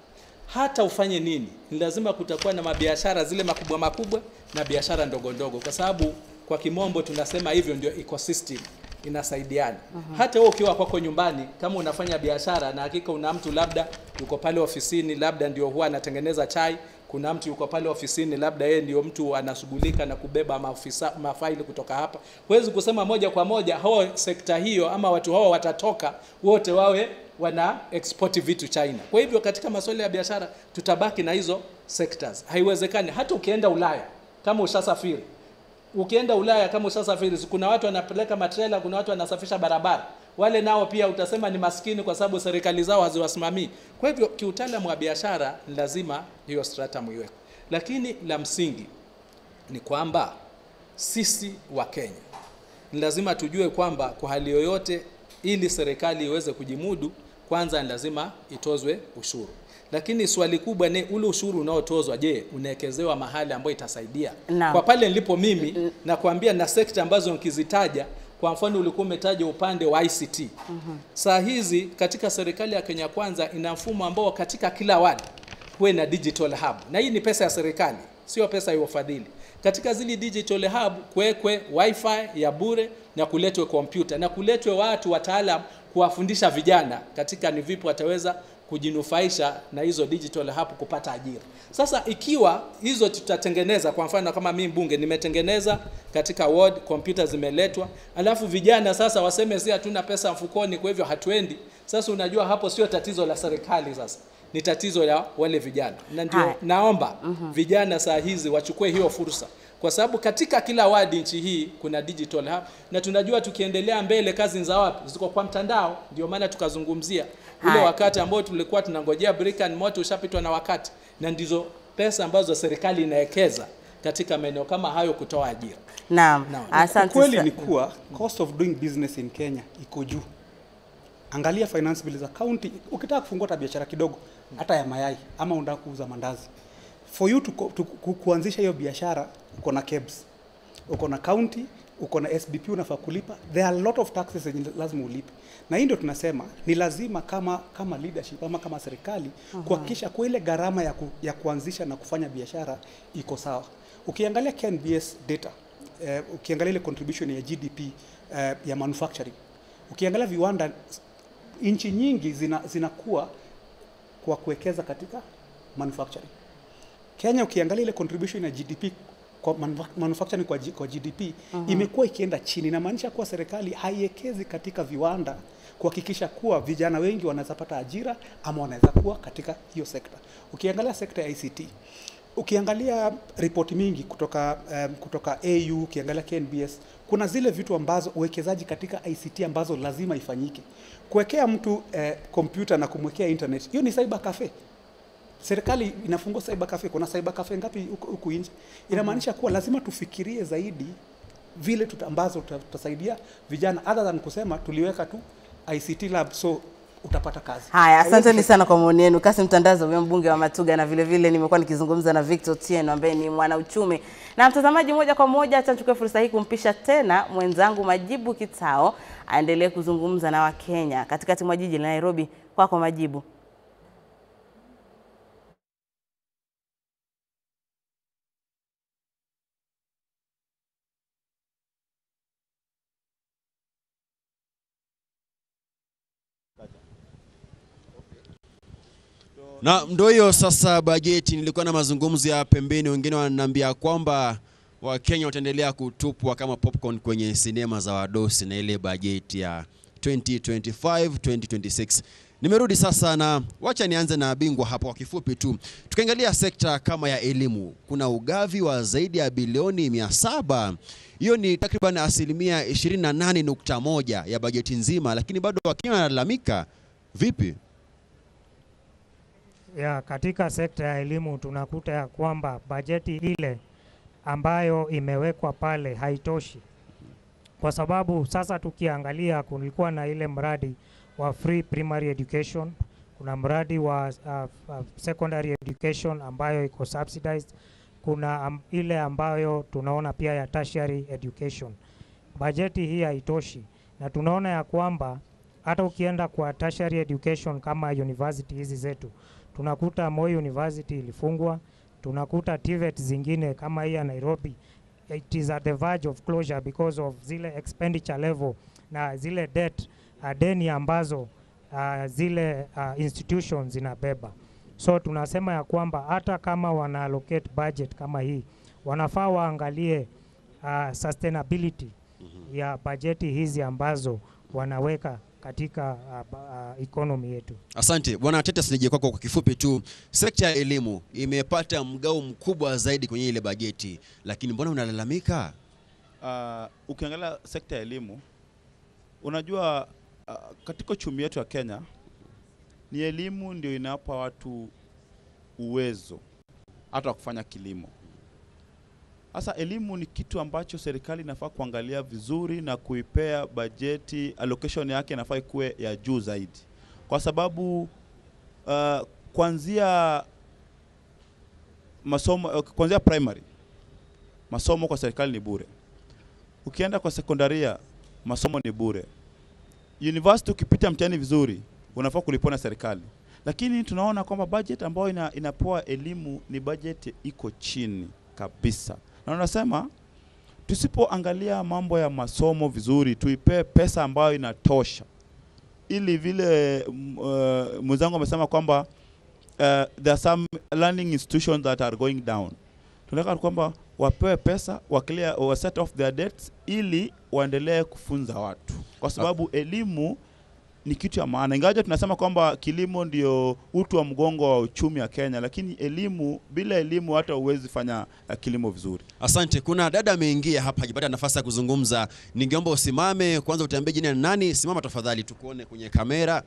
Speaker 11: hata ufanye nini, ni lazima kutakuwa na mabiashara zile makubwa makubwa na biashara ndogo ndogo, kwa sababu kwa kimombo tunasema hivyo ndio ecosystem inasaidiana. Hata wewe ukiwa kwako nyumbani kama unafanya biashara, na hakika una mtu labda yuko pale ofisini, labda ndio huwa anatengeneza chai, kuna mtu yuko pale ofisini labda yeye ndio mtu anashughulika na kubeba maofisa mafaili kutoka hapa. Huwezi kusema moja kwa moja hao sekta hiyo ama watu hao watatoka wote wawe wana export vitu China. Kwa hivyo katika masuala ya biashara tutabaki na hizo sectors. Haiwezekani. Hata ukienda Ulaya kama ushasafiri, ukienda Ulaya kama ushasafiri, kuna watu wanapeleka matrela, kuna watu wanasafisha barabara. Wale nao pia utasema ni maskini kwa sababu serikali zao haziwasimamii. Kwa hivyo kiutaalamu wa biashara ni lazima hiyo stratum iwekwe. Lakini la msingi ni kwamba sisi wa Kenya ni lazima tujue kwamba kwa hali yoyote ili serikali iweze kujimudu, kwanza ni lazima itozwe ushuru. Lakini swali kubwa ni ule ushuru unaotozwa, je, unaekezewa mahali ambapo itasaidia?
Speaker 10: No.
Speaker 11: Kwa pale nilipo mimi na kuambia na sekta ambazo nikizitaja, kwa mfano ulikuwa umetaja upande wa ICT. Saa hizi katika serikali ya Kenya Kwanza ina mfumo ambao katika kila ward huwe na digital hub. Na hii ni pesa ya serikali, sio pesa ya wafadhili. Katika zile digital hub kuwekwe wifi ya bure na kuletwe kompyuta na kuletwe watu wataalam kuwafundisha vijana katika ni vipi wataweza kujinufaisha na hizo digital hub kupata ajira. Sasa ikiwa hizo tutatengeneza, kwa mfano kama mimi mbunge nimetengeneza katika ward, kompyuta zimeletwa, alafu vijana sasa waseme si hatuna pesa mfukoni kwa hivyo hatuendi. Sasa unajua hapo sio tatizo la serikali, sasa ni tatizo la wale vijana. Na ndio naomba vijana saa hizi wachukue hiyo fursa, kwa sababu katika kila wadi nchi hii kuna digital hub, na tunajua tukiendelea mbele kazi za wapi ziko kwa mtandao. Ndio maana tukazungumzia ule wakati ambao tulikuwa tunangojea brick and mortar ushapitwa na wakati, na ndizo pesa ambazo serikali inaekeza katika maeneo kama hayo kutoa ajira.
Speaker 10: Naam. Asante.
Speaker 12: Kweli ni kuwa cost of doing business in Kenya iko juu. Angalia finance bill za county, ukitaka kufungua hata biashara kidogo, hata ya mayai ama unataka kuuza mandazi, for you to kuanzisha hiyo biashara uko na KEBS, uko na county, uko na SBP unafaa kulipa. There are a lot of taxes zenye lazima ulipe. Na hii ndio tunasema ni lazima kama leadership ama kama serikali kuhakikisha kwa ile gharama ya kuanzisha na kufanya biashara iko sawa. Ukiangalia KNBS data ukiangalia ile contribution ya GDP ya manufacturing, ukiangalia viwanda, nchi nyingi zinakuwa kwa kuwekeza katika manufacturing. Kenya ukiangalia ile contribution ya GDP kwa manufacturing kwa GDP imekuwa ikienda chini. Inamaanisha kuwa serikali haiwekezi katika viwanda kuhakikisha kuwa vijana wengi wanaweza pata ajira ama wanaweza kuwa katika hiyo sekta. Ukiangalia sekta ya ICT, ukiangalia ripoti mingi kutoka AU, ukiangalia KNBS, kuna zile vitu ambazo uwekezaji katika ICT ambazo lazima ifanyike. Kuwekea mtu kompyuta na kumwekea internet, hiyo ni cyber cafe. Serikali inafungua cyber cafe, kuna cyber cafe ngapi huku nje? Inamaanisha kuwa lazima tufikirie zaidi vile ambazo tutasaidia vijana, other than kusema tuliweka tu ICT lab so utapata kazi.
Speaker 10: Haya, asanteni sana kwa maoni yenu. Kassim Tandaza, huyo mbunge wa Matuga, na vile vile nimekuwa nikizungumza na Victor Otieno ambaye ni mwanauchumi. Na mtazamaji, moja kwa moja acha nichukue fursa hii kumpisha tena mwenzangu Majibu Kitao aendelee kuzungumza na Wakenya katikati mwa jiji la Nairobi. Kwako Majibu.
Speaker 1: Na ndio hiyo sasa bajeti. Nilikuwa na mazungumzo ya pembeni, wengine wananiambia kwamba Wakenya wataendelea kutupwa kama popcorn kwenye sinema za wadosi na ile bajeti ya 2025-2026. Nimerudi sasa na wacha nianze na bingwa hapo kwa kifupi tu. Tukiangalia sekta kama ya elimu, kuna ugavi wa zaidi ya bilioni 700. Hiyo ni takriban 28.1% ya bajeti nzima, lakini bado Wakenya wanalalamika. Vipi?
Speaker 9: Ya, katika sekta ya elimu tunakuta ya kwamba bajeti ile ambayo imewekwa pale haitoshi. Kwa sababu sasa tukiangalia kulikuwa na ile mradi wa free primary education, kuna mradi wa secondary education ambayo iko subsidized, kuna ile ambayo tunaona pia ya tertiary education. Bajeti hii haitoshi, na tunaona ya kwamba hata ukienda kwa tertiary education kama university hizi zetu, tunakuta Moi University ilifungwa, tunakuta TVET zingine kama hii ya Nairobi, it is at the verge of closure because of zile expenditure level na zile debt, deni ambazo zile institutions zinabeba. So tunasema ya kwamba hata kama wana allocate budget kama hii, wanafaa waangalie sustainability ya bajeti hizi ambazo wanaweka katika economy yetu.
Speaker 1: Asante Bwana Titus, nije kwako kwa kifupi tu. Sekta ya elimu imepata mgao mkubwa zaidi kwenye ile bajeti, lakini mbona unalalamika?
Speaker 2: Ukiangalia sekta ya elimu, unajua katika uchumi yetu ya Kenya ni elimu ndio inapa watu uwezo hata wa kufanya kilimo. Sasa elimu ni kitu ambacho serikali inafaa kuangalia vizuri na kuipea bajeti, allocation yake inafaa ikuwe ya juu zaidi. Kwa sababu kuanzia masomo, kuanzia primary masomo kwa serikali ni bure. Ukienda kwa sekondaria masomo ni bure. University ukipita mtihani vizuri unafaa kulipwa na serikali. Lakini tunaona kwamba budget ambayo inapoa elimu ni budget iko chini kabisa. Na unasema tusipoangalia mambo ya masomo vizuri, tuipe pesa ambayo inatosha. Ili vile mwenzangu amesema kwamba there are some learning institutions that are going down. Tunataka kwamba wapewe pesa, wa clear or set off their debts ili waendelee kufunza watu. Kwa sababu elimu ni kitu ya maana. Ingawa tunasema kwamba kilimo ndio uti wa mgongo wa uchumi wa Kenya, lakini elimu, bila elimu hata huwezi fanya kilimo vizuri.
Speaker 1: Asante. Kuna dada ameingia hapa, hajapata nafasi ya kuzungumza. Ningeomba usimame kwanza, utuambie jina ni nani. Simama tafadhali tukuone kwenye kamera.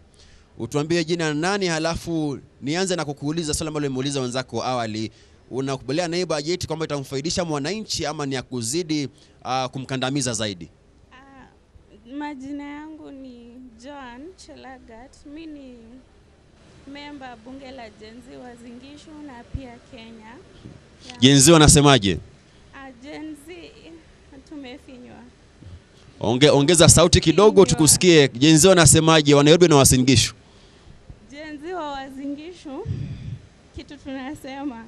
Speaker 1: Utuambie jina ni nani, halafu nianze na kukuuliza swali ambalo nimeuliza wenzako awali. Unakubaliana na hii bajeti kwamba itamfaidisha mwananchi ama ni ya kuzidi kumkandamiza zaidi?
Speaker 3: Majina yangu ni Joan Chelagat. Mimi ni memba bunge la Gen Z wa Zingishu na pia Kenya. Yeah.
Speaker 1: Gen Z wanasemaje?
Speaker 3: Gen Z tumefinywa.
Speaker 1: Ongeza sauti kidogo tukusikie. Gen Z wanasemaje wa Nairobi na Wasingishu?
Speaker 3: Gen Z wa Wasingishu kitu tunasema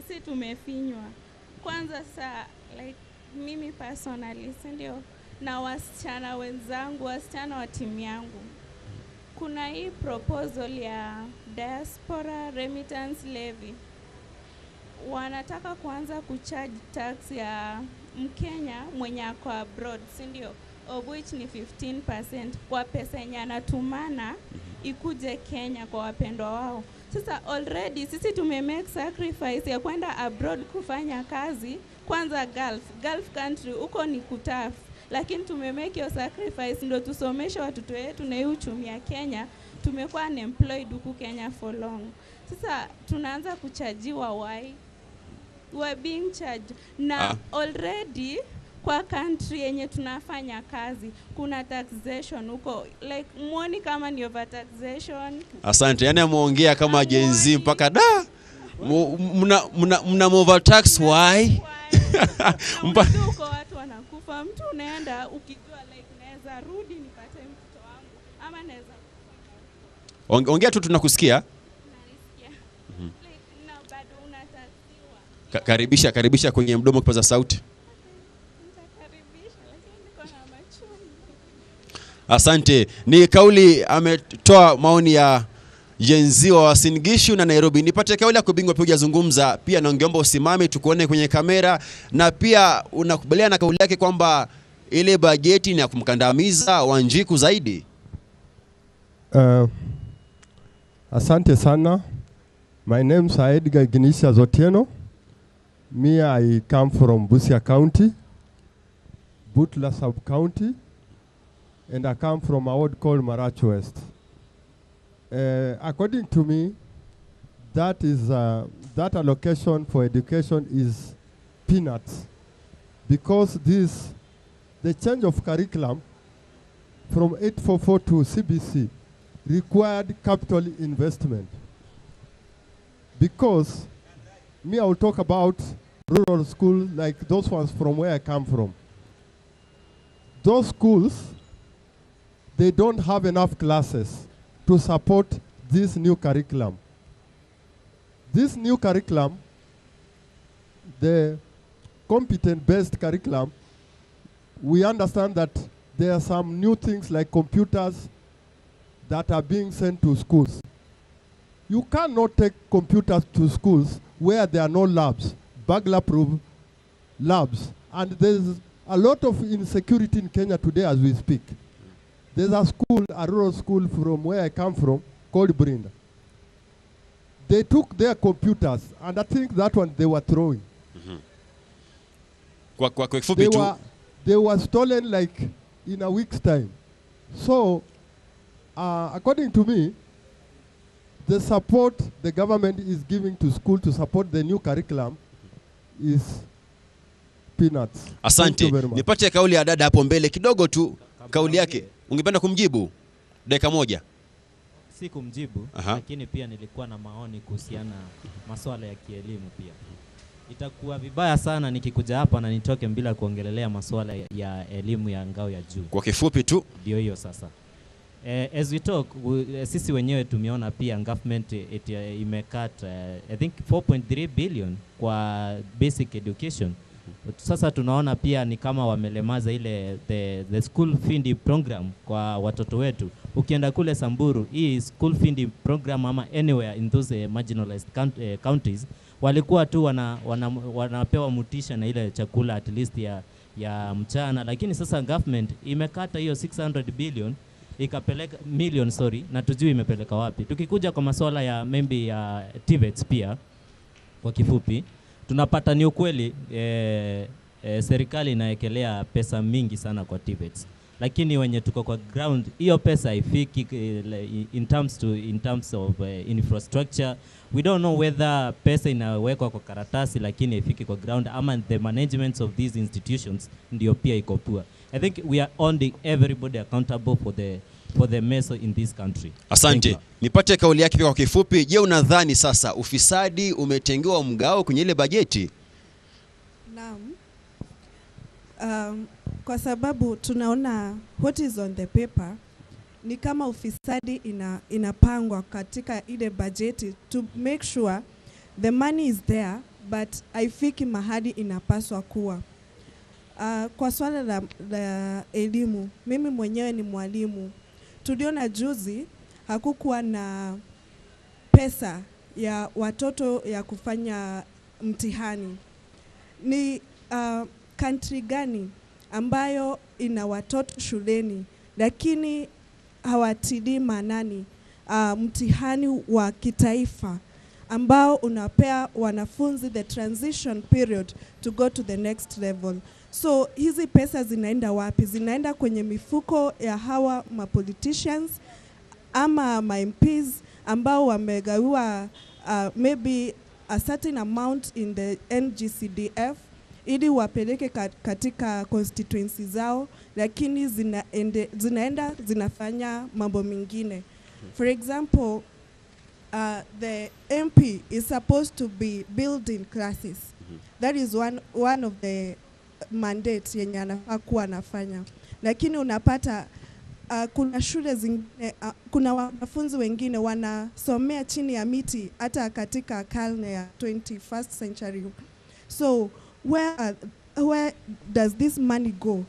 Speaker 3: Si tumefinywa. Kwanza sa like mimi personally, si ndio? Na wasichana wenzangu, wasichana wa timu yangu. Kuna hii proposal ya diaspora remittance levy. Wanataka kuanza kucharge tax ya Mkenya mwenye ako abroad, si ndio? Of which ni 15% kwa pesa yenye anatumana ikuje Kenya kwa wapendwa wao. Sasa already sisi tumemake sacrifice ya kwenda abroad kufanya kazi, kwanza Gulf country huko ni kutaf, lakini tumemake hiyo sacrifice ndio tusomeshe watoto wetu na hii uchumi ya Kenya. Tumekuwa unemployed huku Kenya for long. Sasa tunaanza kuchajiwa, why? We are being charged na already kwa country yenye tunafanya kazi kuna taxation huko, like muoni kama ni overtaxation?
Speaker 1: Asante. Yaani ameongea kama Gen Z mpaka da. Mna overtax why?
Speaker 3: Unajua huko watu wanakufa, mtu unaenda ukijua like naweza rudi nipate mtoto wangu ama naweza
Speaker 1: Ongea tu, tunakusikia.
Speaker 3: Like, na bado unataxiwa.
Speaker 1: Karibisha kwenye mdomo kipaza sauti.
Speaker 3: Nitakaribisha lakini niko na machungu.
Speaker 1: Asante. Ni kauli ametoa maoni ya Gen Z wa Uasin Gishu na Nairobi. Nipate kauli ya kubingwa pia hujazungumza pia, na ungeomba usimame tukuone kwenye kamera, na pia unakubaliana na kauli yake kwamba ile bajeti ni ya kumkandamiza Wanjiku zaidi?
Speaker 4: Asante sana. My name is Edgar Ignatius Otieno. Me, I come from Busia County, Butula Sub-County, and I come from a ward called Marachi West. According to me, that allocation for education is peanuts, because the change of curriculum from 844 to CBC required capital investment. Because me, I will talk about rural schools like those ones from where I come from. Those schools, they don't have enough classes to support this new curriculum. This new curriculum, the competent-based curriculum, we understand that there are some new things like computers that are being sent to schools. You cannot take computers to schools where there are no labs, burglar-proof labs. And there's a lot of insecurity in Kenya today as we speak. There's a school, a rural school from where I come from, called Brinda. They took their computers, and I think that one they were throwing.
Speaker 1: Kwa kifupi
Speaker 4: They
Speaker 1: tu
Speaker 4: were stolen like in a week's time. So, according to me, the support the government is giving to school to support the new curriculum is peanuts. Thank
Speaker 1: Asante.
Speaker 4: you very much.
Speaker 1: Nipate kauli ya dada hapo mbele kidogo tu, kauli yake. Ungependa kumjibu? Dakika moja.
Speaker 7: Si kumjibu, lakini pia nilikuwa na maoni kuhusiana masuala ya kielimu pia. Itakuwa vibaya sana nikikuja hapa na nitoke bila kuongelelea masuala ya elimu ya ngao ya juu.
Speaker 1: Kwa kifupi tu.
Speaker 7: Ndio hiyo sasa. As we talk, sisi wenyewe tumeona pia government imecut I think 4.3 billion kwa basic education. Sasa tunaona pia ni kama wamelemaza ile the school feeding program kwa watoto wetu. Ukienda kule Samburu, hii school feeding program ama anywhere in those marginalized counties, walikuwa tu wanapewa mutisha na ile chakula at least ya mchana, lakini sasa government imekata hiyo 600 billion ikapeleka million, sorry, na tujui imepeleka wapi. Tukikuja kwa masuala ya maybe ya TVETs pia, kwa kifupi tunapata ni ukweli serikali inaekelea pesa mingi sana kwa TVETs, lakini wenye tuko kwa ground hiyo pesa haifiki in terms of infrastructure. We don't know whether pesa inawekwa kwa karatasi lakini haifiki kwa ground, ama the management of these institutions ndio pia iko poor. I think we are holding everybody accountable for the mess in this country.
Speaker 1: Asante.
Speaker 7: Thank you.
Speaker 1: Nipate kauli yake pia kwa kifupi. Je, unadhani sasa ufisadi umetengewa mgao kwenye ile bajeti?
Speaker 6: Naam. Kwa sababu tunaona what is on the paper ni kama ufisadi inapangwa katika ile bajeti to make sure the money is there. but haifiki mahali inapaswa kuwa. Kwa swala la elimu, mimi mwenyewe ni mwalimu. Tuliona juzi hakukuwa na pesa ya watoto ya kufanya mtihani. Ni country gani ambayo ina watoto shuleni lakini hawatilii maanani mtihani wa kitaifa ambao unapea wanafunzi the transition period to go to the next level? So hizi pesa zinaenda wapi? Zinaenda kwenye mifuko ya hawa ma politicians ama ma MPs ambao wamegawiwa maybe a certain amount in the NGCDF ili wapeleke katika constituency zao, lakini zinaenda zinafanya mambo mengine. For example, the MP is supposed to be building classes. That is one of the mandates yenye anafaa kuwa anafanya. Lakini unapata kuna shule zingine, kuna wanafunzi wengine wanasomea chini ya miti hata katika karne ya 21st century. So where does this money go?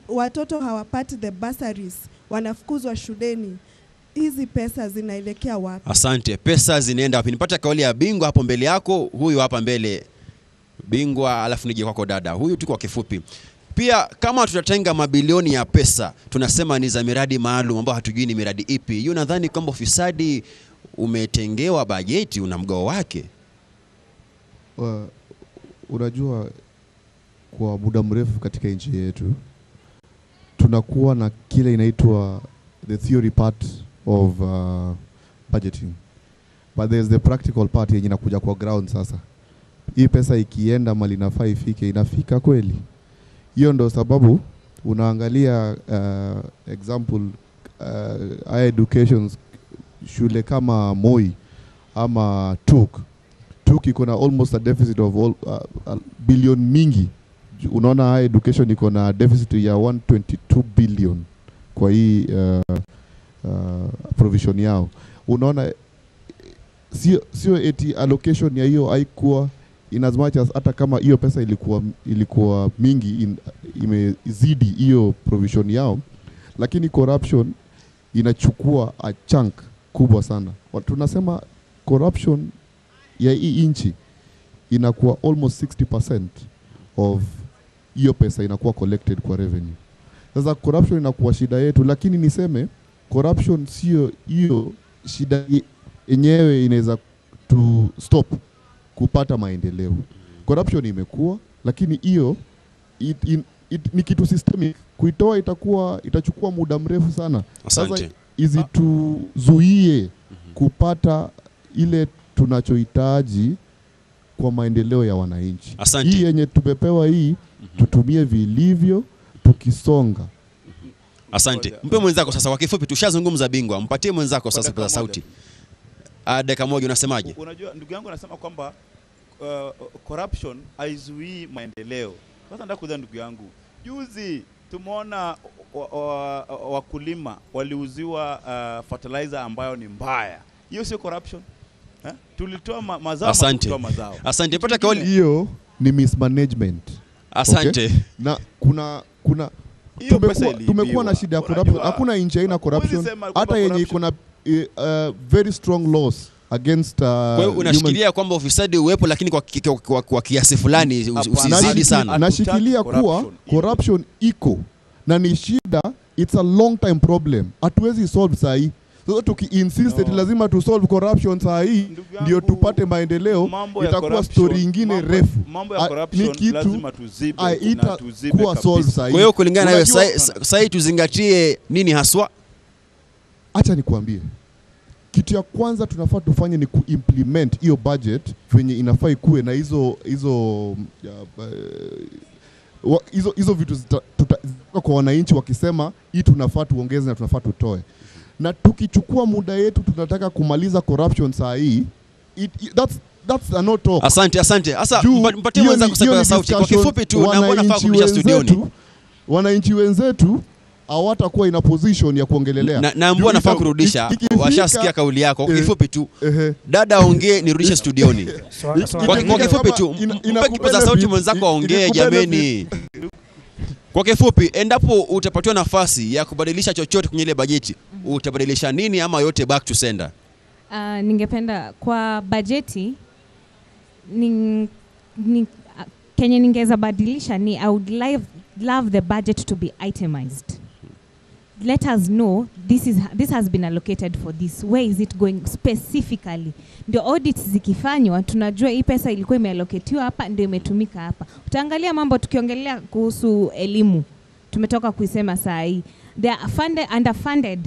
Speaker 6: Watoto hawapati the bursaries, wanafukuzwa shuleni. Hizi pesa zinaelekea wapi?
Speaker 1: Asante. Pesa zinaenda wapi? Nipata kauli ya bingwa hapo mbele yako, huyu hapa mbele bingwa, alafu nije kwako dada. Huyu tu kwa kifupi. Pia kama tutatenga mabilioni ya pesa, tunasema ni za miradi maalum ambayo hatujui ni miradi ipi. Hiyo nadhani kwamba ufisadi umetengewa bajeti, una mgao wake.
Speaker 5: Unajua, kwa muda mrefu katika nchi yetu tunakuwa na kile inaitwa the theory part of budgeting, but there's the practical part yenye inakuja kwa ground. Sasa hii pesa ikienda mali inafaa ifike, inafika kweli? Hiyo ndo sababu unaangalia example higher education, shule kama Moi ama TUK. TUK iko na almost a deficit of all, billion mingi. Unaona higher education iko na deficit ya 122 billion kwa hii provision yao. Unaona sio eti allocation ya hiyo haikuwa, in as much as hata kama hiyo pesa ilikuwa mingi imezidi hiyo provision yao, lakini corruption inachukua a chunk kubwa sana. Tunasema corruption ya hii nchi inakuwa almost 60% of hiyo pesa inakuwa collected kwa revenue. Sasa corruption inakuwa shida yetu, lakini niseme corruption sio hiyo shida yenyewe inaweza to stop kupata maendeleo. Corruption imekuwa, lakini hiyo ni kitu systemic. Kuitoa itachukua muda mrefu sana. Sasa isituzuie kupata ile tunachohitaji kwa maendeleo ya wananchi. Hii yenye tumepewa hii tutumie vilivyo tukisonga.
Speaker 1: Asante. Mpe mwenzako sasa kwa kifupi, tushazungumza bingwa. Mpatie mwenzako sasa kwa sauti. Dakika moja, unasemaje?
Speaker 2: Unajua ndugu yangu anasema kwamba corruption haizuii maendeleo. Sasa nataka kuuliza ndugu yangu, juzi tumeona wakulima waliuziwa fertilizer ambayo ni mbaya. Hiyo sio corruption? Tulitoa mazao.
Speaker 1: Asante.
Speaker 2: Mazao.
Speaker 1: Asante. Pata kauli
Speaker 5: hiyo ni mismanagement.
Speaker 1: Asante.
Speaker 5: Okay? Na kuna tumekuwa na shida ya corruption. Hakuna nchi haina corruption. Hata yenye iko na very strong laws against
Speaker 1: Kwa hiyo unashikilia kwamba ufisadi uwepo, lakini kwa kiasi fulani, usizidi sana.
Speaker 5: Nashikilia kuwa corruption iko na ni shida, it's a long time problem. Hatuwezi solve saa hii. Sasa tuki-insist eti lazima tu solve corruption saa hii ndio tupate maendeleo, itakuwa story nyingine refu.
Speaker 2: Mambo ya corruption lazima tuzibe na tuzibe kabisa.
Speaker 1: Kwa hiyo kulingana na hiyo sasa tuzingatie nini haswa?
Speaker 5: Acha nikuambie. Kitu ya kwanza tunafaa tufanye ni kuimplement hiyo budget venye inafaa ikuwe, na hizo vitu kwa wananchi wakisema hii tunafaa tuongeze na tunafaa tutoe. Na tukichukua muda yetu tunataka kumaliza corruption saa hii, that's a no talk.
Speaker 1: Asante, asante. Sasa mpatie mwenzako sasa sauti kwa kifupi tu, na mbona nafaa kurudisha studioni.
Speaker 5: Wananchi wenzetu hawatakuwa ina position ya kuongelelea.
Speaker 1: Na mbona nafaa kurudisha, washasikia kauli yako. Kwa kifupi tu, dada aongee nirudishe studioni. Kwa kifupi tu, mpe kipaza sauti mwenzako aongee jameni. Kwa kifupi, endapo utapatiwa nafasi ya kubadilisha chochote kwenye ile bajeti, utabadilisha nini ama yote back to sender?
Speaker 8: Ningependa kwa bajeti Kenya ningeza badilisha ni I would love the budget to be itemized. Let us know this has been allocated for this. Where is it going specifically? Ndio audits zikifanywa tunajua hii pesa ilikuwa imeallocatiwa hapa ndio imetumika hapa. Utaangalia mambo tukiongelea kuhusu elimu. Tumetoka kuisema saa hii. They are funded, underfunded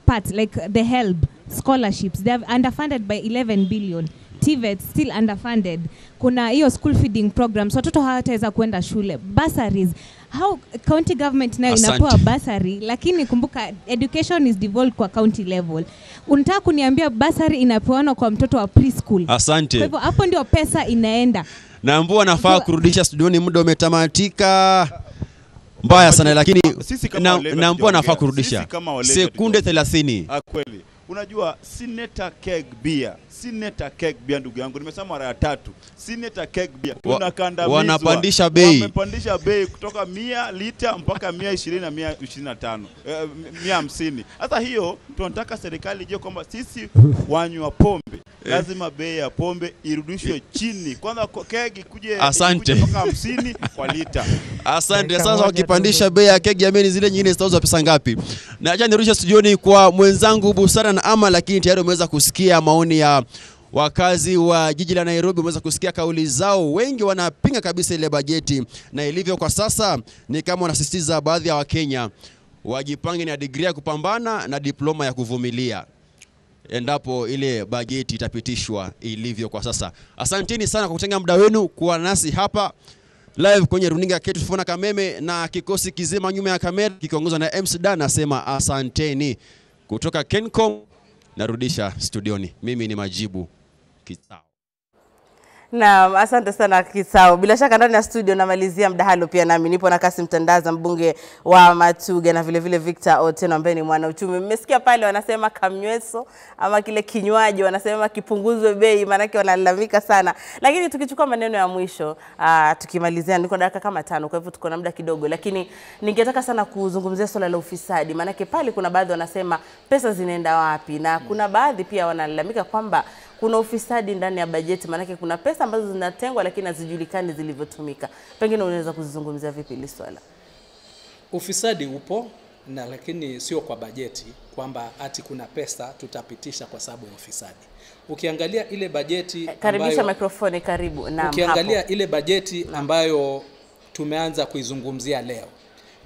Speaker 8: parts like the HELB scholarships. They are underfunded by 11 billion. TVET still underfunded. Kuna hiyo school feeding programs, watoto hawataweza kwenda shule. Bursaries, how county government nayo inapewa bursary, lakini kumbuka education is devolved kwa county level. Unataka kuniambia bursary inapewanwa kwa mtoto wa preschool?
Speaker 1: Asante.
Speaker 8: Kwa hivyo hapo ndio pesa inaenda.
Speaker 1: Na mbona nafaa kurudisha studioni, muda umetamatika. Mbaya sana, lakini na mbona nafaa kurudisha sekunde 30.
Speaker 2: Kweli. Unajua Senator Keg Beer, Senator Keg Beer ndugu yangu, nimesema mara ya tatu. Senator Keg Beer tunakandamizwa.
Speaker 1: Wanapandisha bei.
Speaker 2: Wamepandisha bei kutoka 100 lita mpaka 120 na 125, 150. Sasa hiyo tunataka serikali ijue kwamba sisi wanywa pombe lazima bei ya pombe irudishwe chini. Kwanza keg ikuje mpaka 50 kwa lita.
Speaker 1: Asante. Sasa wakipandisha bei ya keg jameni, zile nyingine zitauzwa pesa ngapi? Na acha nirudishe studioni kwa mwenzangu Busara na Ama, lakini tayari umeweza kusikia maoni ya wakazi wa jiji la Nairobi, umeweza kusikia kauli zao. Wengi wanapinga kabisa ile bajeti, na ilivyo kwa sasa ni kama wanasisitiza baadhi ya Wakenya wajipange na degree ya kupambana na diploma ya kuvumilia endapo ile bajeti itapitishwa ilivyo kwa sasa. Asanteni sana kwa kutenga muda wenu kuwa nasi hapa live kwenye runinga yetu Fona Kameme, na kikosi kizima nyuma ya kamera kikiongozwa na MC Dan. Nasema asanteni. Kutoka Kencom narudisha studioni. Mimi ni Majibu Kitao.
Speaker 10: Naam, asante sana Kitao. Bila shaka ndani ya studio namalizia mdahalo pia nami nipo na Kassim Tandaza, mbunge wa Matuga, na vile vile Victor Otieno ambaye ni mwanauchumi. Mmesikia pale wanasema kamnyweso ama kile kinywaji wanasema kipunguzwe bei, maana yake wanalalamika sana. Lakini tukichukua maneno ya mwisho, tukimalizia niko dakika kama 5, kwa hivyo tuko na muda kidogo, lakini ningetaka sana kuzungumzia swala la ufisadi, maana yake pale kuna baadhi wanasema pesa zinaenda wapi, na kuna baadhi pia wanalalamika kwamba kuna ufisadi ndani ya bajeti, maana kuna pesa ambazo zinatengwa lakini hazijulikani zilivyotumika. Pengine unaweza kuzungumzia vipi hili swala?
Speaker 11: Ufisadi upo na lakini sio kwa bajeti kwamba ati kuna pesa tutapitisha kwa sababu ya ufisadi. Ukiangalia ile bajeti
Speaker 10: karibisha mikrofoni karibu. Naam,
Speaker 11: ukiangalia hapo ile bajeti ambayo tumeanza kuizungumzia leo,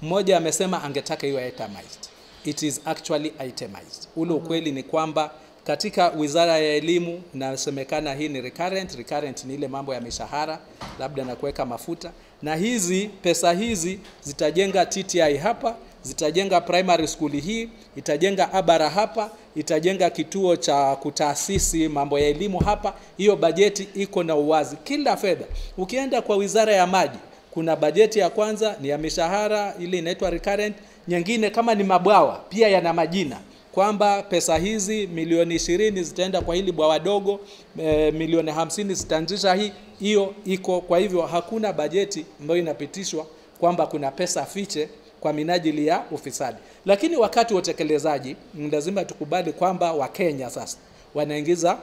Speaker 11: mmoja amesema angetaka iwe itemized. It is actually itemized. Ule ukweli ni kwamba katika wizara ya elimu inasemekana hii ni recurrent. Recurrent ni ile mambo ya mishahara labda na kuweka mafuta, na hizi pesa hizi zitajenga TTI hapa, zitajenga primary school hii, itajenga abara hapa, itajenga kituo cha kutaasisi mambo ya elimu hapa. Hiyo bajeti iko na uwazi kila fedha. Ukienda kwa wizara ya maji kuna bajeti ya kwanza ni ya mishahara, ile inaitwa recurrent. Nyingine kama ni mabwawa pia yana majina kwamba pesa hizi milioni 20 zitaenda kwa hili bwawa dogo, milioni 50 zitaanzisha hii, hiyo iko. Kwa hivyo hakuna bajeti ambayo inapitishwa kwamba kuna pesa fiche kwa minajili ya ufisadi. Lakini wakati wa utekelezaji lazima tukubali kwamba Wakenya sasa wanaingiza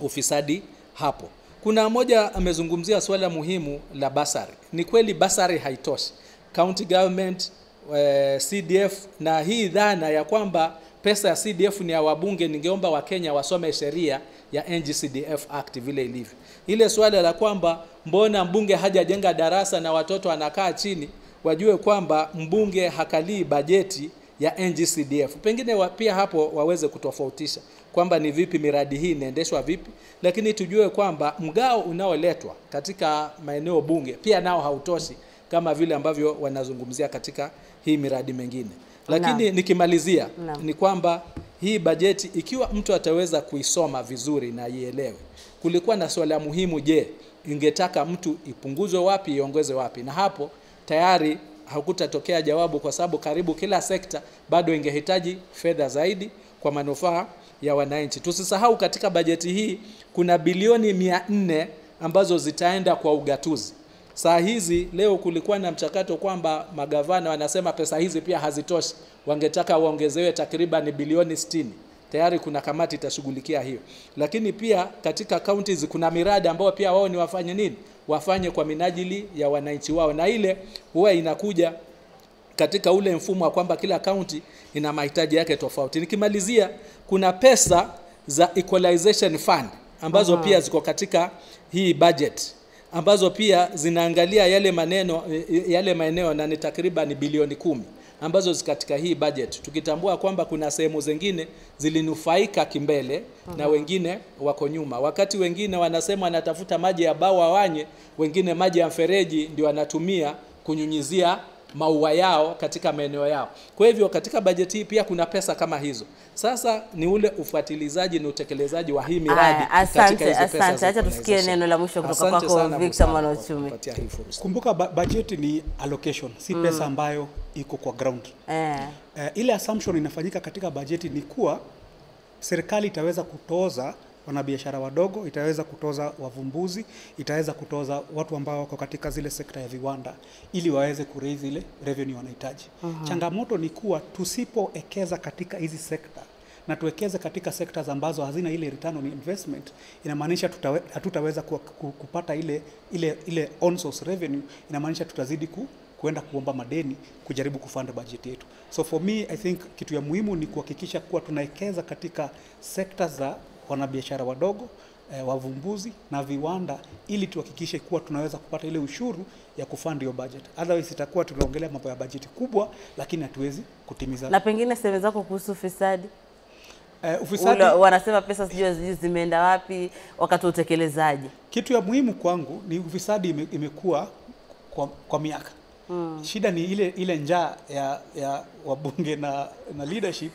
Speaker 11: ufisadi hapo. Kuna mmoja amezungumzia swala muhimu la basari. Ni kweli basari haitoshi. County government, CDF, na hii dhana ya kwamba pesa ya CDF ni ya wabunge, ningeomba Wakenya wasome sheria ya NGCDF Act vile ilivyo. Ile swala la kwamba mbona mbunge hajajenga darasa na watoto wanakaa chini, wajue kwamba mbunge hakalii bajeti ya NGCDF. Pengine pia hapo waweze kutofautisha kwamba ni vipi miradi hii inaendeshwa vipi, lakini tujue kwamba mgao unaoletwa katika maeneo bunge pia nao hautoshi kama vile ambavyo wanazungumzia katika hii miradi mengine. Lakini nikimalizia ni kwamba hii bajeti ikiwa mtu ataweza kuisoma vizuri na ielewe. Kulikuwa na swala muhimu, je, ingetaka mtu ipunguzwe wapi, iongezwe wapi? Na hapo tayari hakutatokea jawabu, kwa sababu karibu kila sekta bado ingehitaji fedha zaidi kwa manufaa ya wananchi. Tusisahau katika bajeti hii kuna bilioni 400 ambazo zitaenda kwa ugatuzi. Saa hizi leo kulikuwa na mchakato kwamba magavana wanasema pesa hizi pia hazitoshi, wangetaka waongezewe takriban bilioni 60. Tayari kuna kamati itashughulikia hiyo. Lakini pia katika counties kuna miradi ambayo pia wao ni wafanye nini? Wafanye kwa minajili ya wananchi wao, na ile huwa inakuja katika ule mfumo wa kwamba kila county ina mahitaji yake tofauti. Nikimalizia, kuna pesa za equalization fund ambazo pia ziko katika hii budget, ambazo pia zinaangalia yale maneno, yale maeneo, na ni takriban bilioni 10 ambazo ziko katika hii budget, tukitambua kwamba kuna sehemu zingine zilinufaika kimbele na wengine wako nyuma. Wakati wengine wanasema wanatafuta maji ya bawa wanye, wengine maji ya mfereji ndio wanatumia kunyunyizia maua yao katika maeneo yao. Kwa hivyo katika bajeti hii pia kuna pesa kama hizo. Sasa ni ule ufuatilizaji na utekelezaji wa hii miradi.
Speaker 10: Asante, asante. Acha tusikie neno la mwisho kutoka kwako Victor Mwanauchumi.
Speaker 12: Kumbuka bajeti ni allocation, si pesa ambayo iko kwa ground. Ile assumption inafanyika katika bajeti ni kuwa serikali itaweza kutoza wanabiashara wadogo, itaweza kutoza wavumbuzi, itaweza kutoza watu ambao wako katika zile sekta ya viwanda ili waweze kuraise ile revenue wanahitaji. Changamoto ni kuwa tusipoekeza katika hizi sekta na tuwekeze katika sectors ambazo hazina ile return on investment, inamaanisha hatutaweza kupata ile on source revenue, inamaanisha tutazidi kuenda kuomba madeni kujaribu kufund budget yetu. So for me, I think kitu ya muhimu ni kuhakikisha kuwa tunaekeza katika sekta za wanabiashara wadogo, wavumbuzi na viwanda, ili tuhakikishe kuwa tunaweza kupata ile ushuru ya kufund hiyo budget. Otherwise itakuwa tunaongelea mambo ya budget kubwa lakini hatuwezi kutimiza.
Speaker 10: Na pengine sema zako kuhusu ufisadi.
Speaker 12: Ufisadi
Speaker 10: wanasema pesa sijui zimeenda wapi wakati utekelezaji.
Speaker 12: Kitu ya muhimu kwangu ni ufisadi imekuwa kwa miaka. Shida ni ile njaa ya wabunge na leadership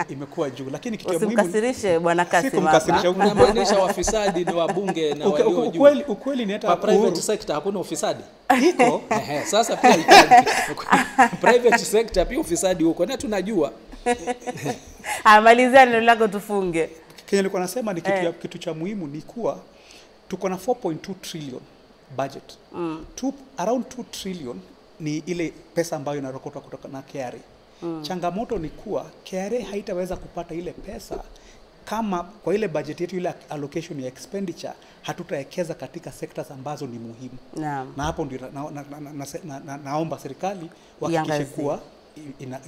Speaker 12: imekuwa juu, lakini kitu ya muhimu,
Speaker 10: usimkasirishe Bwana Kassim hapa.
Speaker 11: Unamaanisha wafisadi ni wabunge na walio juu.
Speaker 12: Ukweli ni hata
Speaker 11: kwa private sector hakuna ufisadi. Iko. Sasa pia private sector pia ufisadi huko na tunajua.
Speaker 10: Malizia neno lako tufunge.
Speaker 12: Kenya nilikuwa nasema ni kitu cha muhimu ni kuwa tuko na 4.2 trillion budget. Around 2 trillion ni ile pesa ambayo inarokotwa kutoka na KRA. Changamoto ni kuwa KRA haitaweza kupata ile pesa kama kwa ile budget yetu, ile allocation ya expenditure hatutaekeza katika sectors ambazo ni muhimu. Na hapo ndio naomba serikali wahakikishe kuwa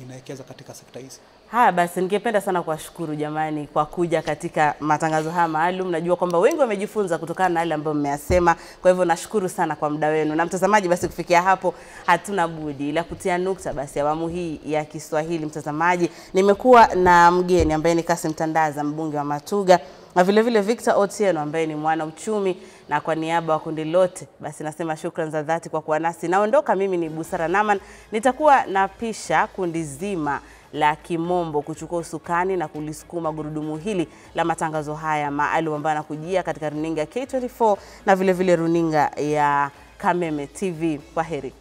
Speaker 12: inaekeza katika sekta hizi.
Speaker 10: Haya basi, ningependa sana kuwashukuru jamani kwa kuja katika matangazo haya maalum. Najua kwamba wengi wamejifunza kutokana na yale ambayo mmeyasema. Kwa hivyo nashukuru sana kwa muda wenu. Na mtazamaji, basi kufikia hapo hatuna budi ila kutia nukta basi awamu hii ya Kiswahili. Mtazamaji, nimekuwa na mgeni ambaye ni Kassim Tandaza, mbunge wa Matuga, na vile vile Victor Otieno ambaye ni mwana uchumi, na kwa niaba wa kundi lote basi nasema shukrani za dhati kwa kuwa nasi. Naondoka mimi ni Busara Naman, nitakuwa napisha kundi zima la Kimombo kuchukua usukani na kulisukuma gurudumu hili la matangazo haya maalum ambayo yanakujia katika runinga K24 na vile vile runinga ya Kameme TV. Kwaheri.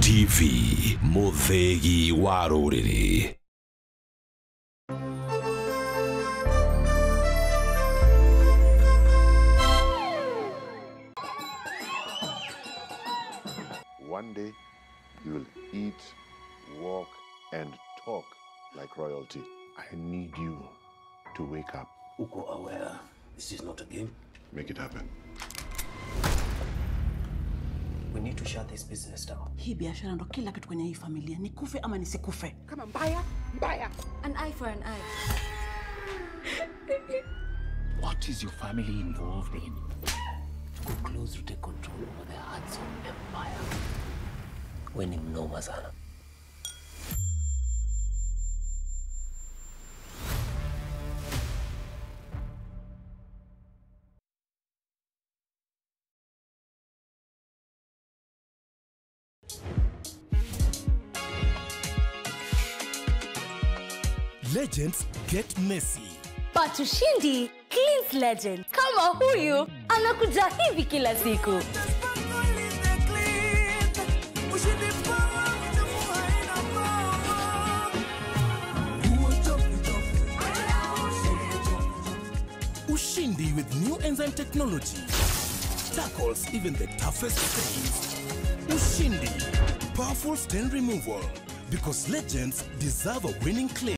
Speaker 13: TV, Muthegi wa Rũrĩrĩ.
Speaker 15: One day you will eat, walk, and talk like royalty. I need you to wake up.
Speaker 16: Uko aware this is not a game?
Speaker 15: Make it happen.
Speaker 16: We need to shut this business down.
Speaker 23: Hii biashara ndo kila kitu kwenye hii familia. Nikufe ama nisikufe?
Speaker 24: Kama mbaya, mbaya.
Speaker 19: An eye for an eye.
Speaker 16: What is your family involved in? To go close to take control over the Hudson Empire. We ni mnoma sana.
Speaker 13: Legends get messy.
Speaker 19: But Ushindi cleans legends. Kama huyu anakuja hivi kila siku.
Speaker 13: Ushindi with new enzyme technology tackles even the toughest stains. Ushindi, powerful stain removal, because legends deserve a winning claim.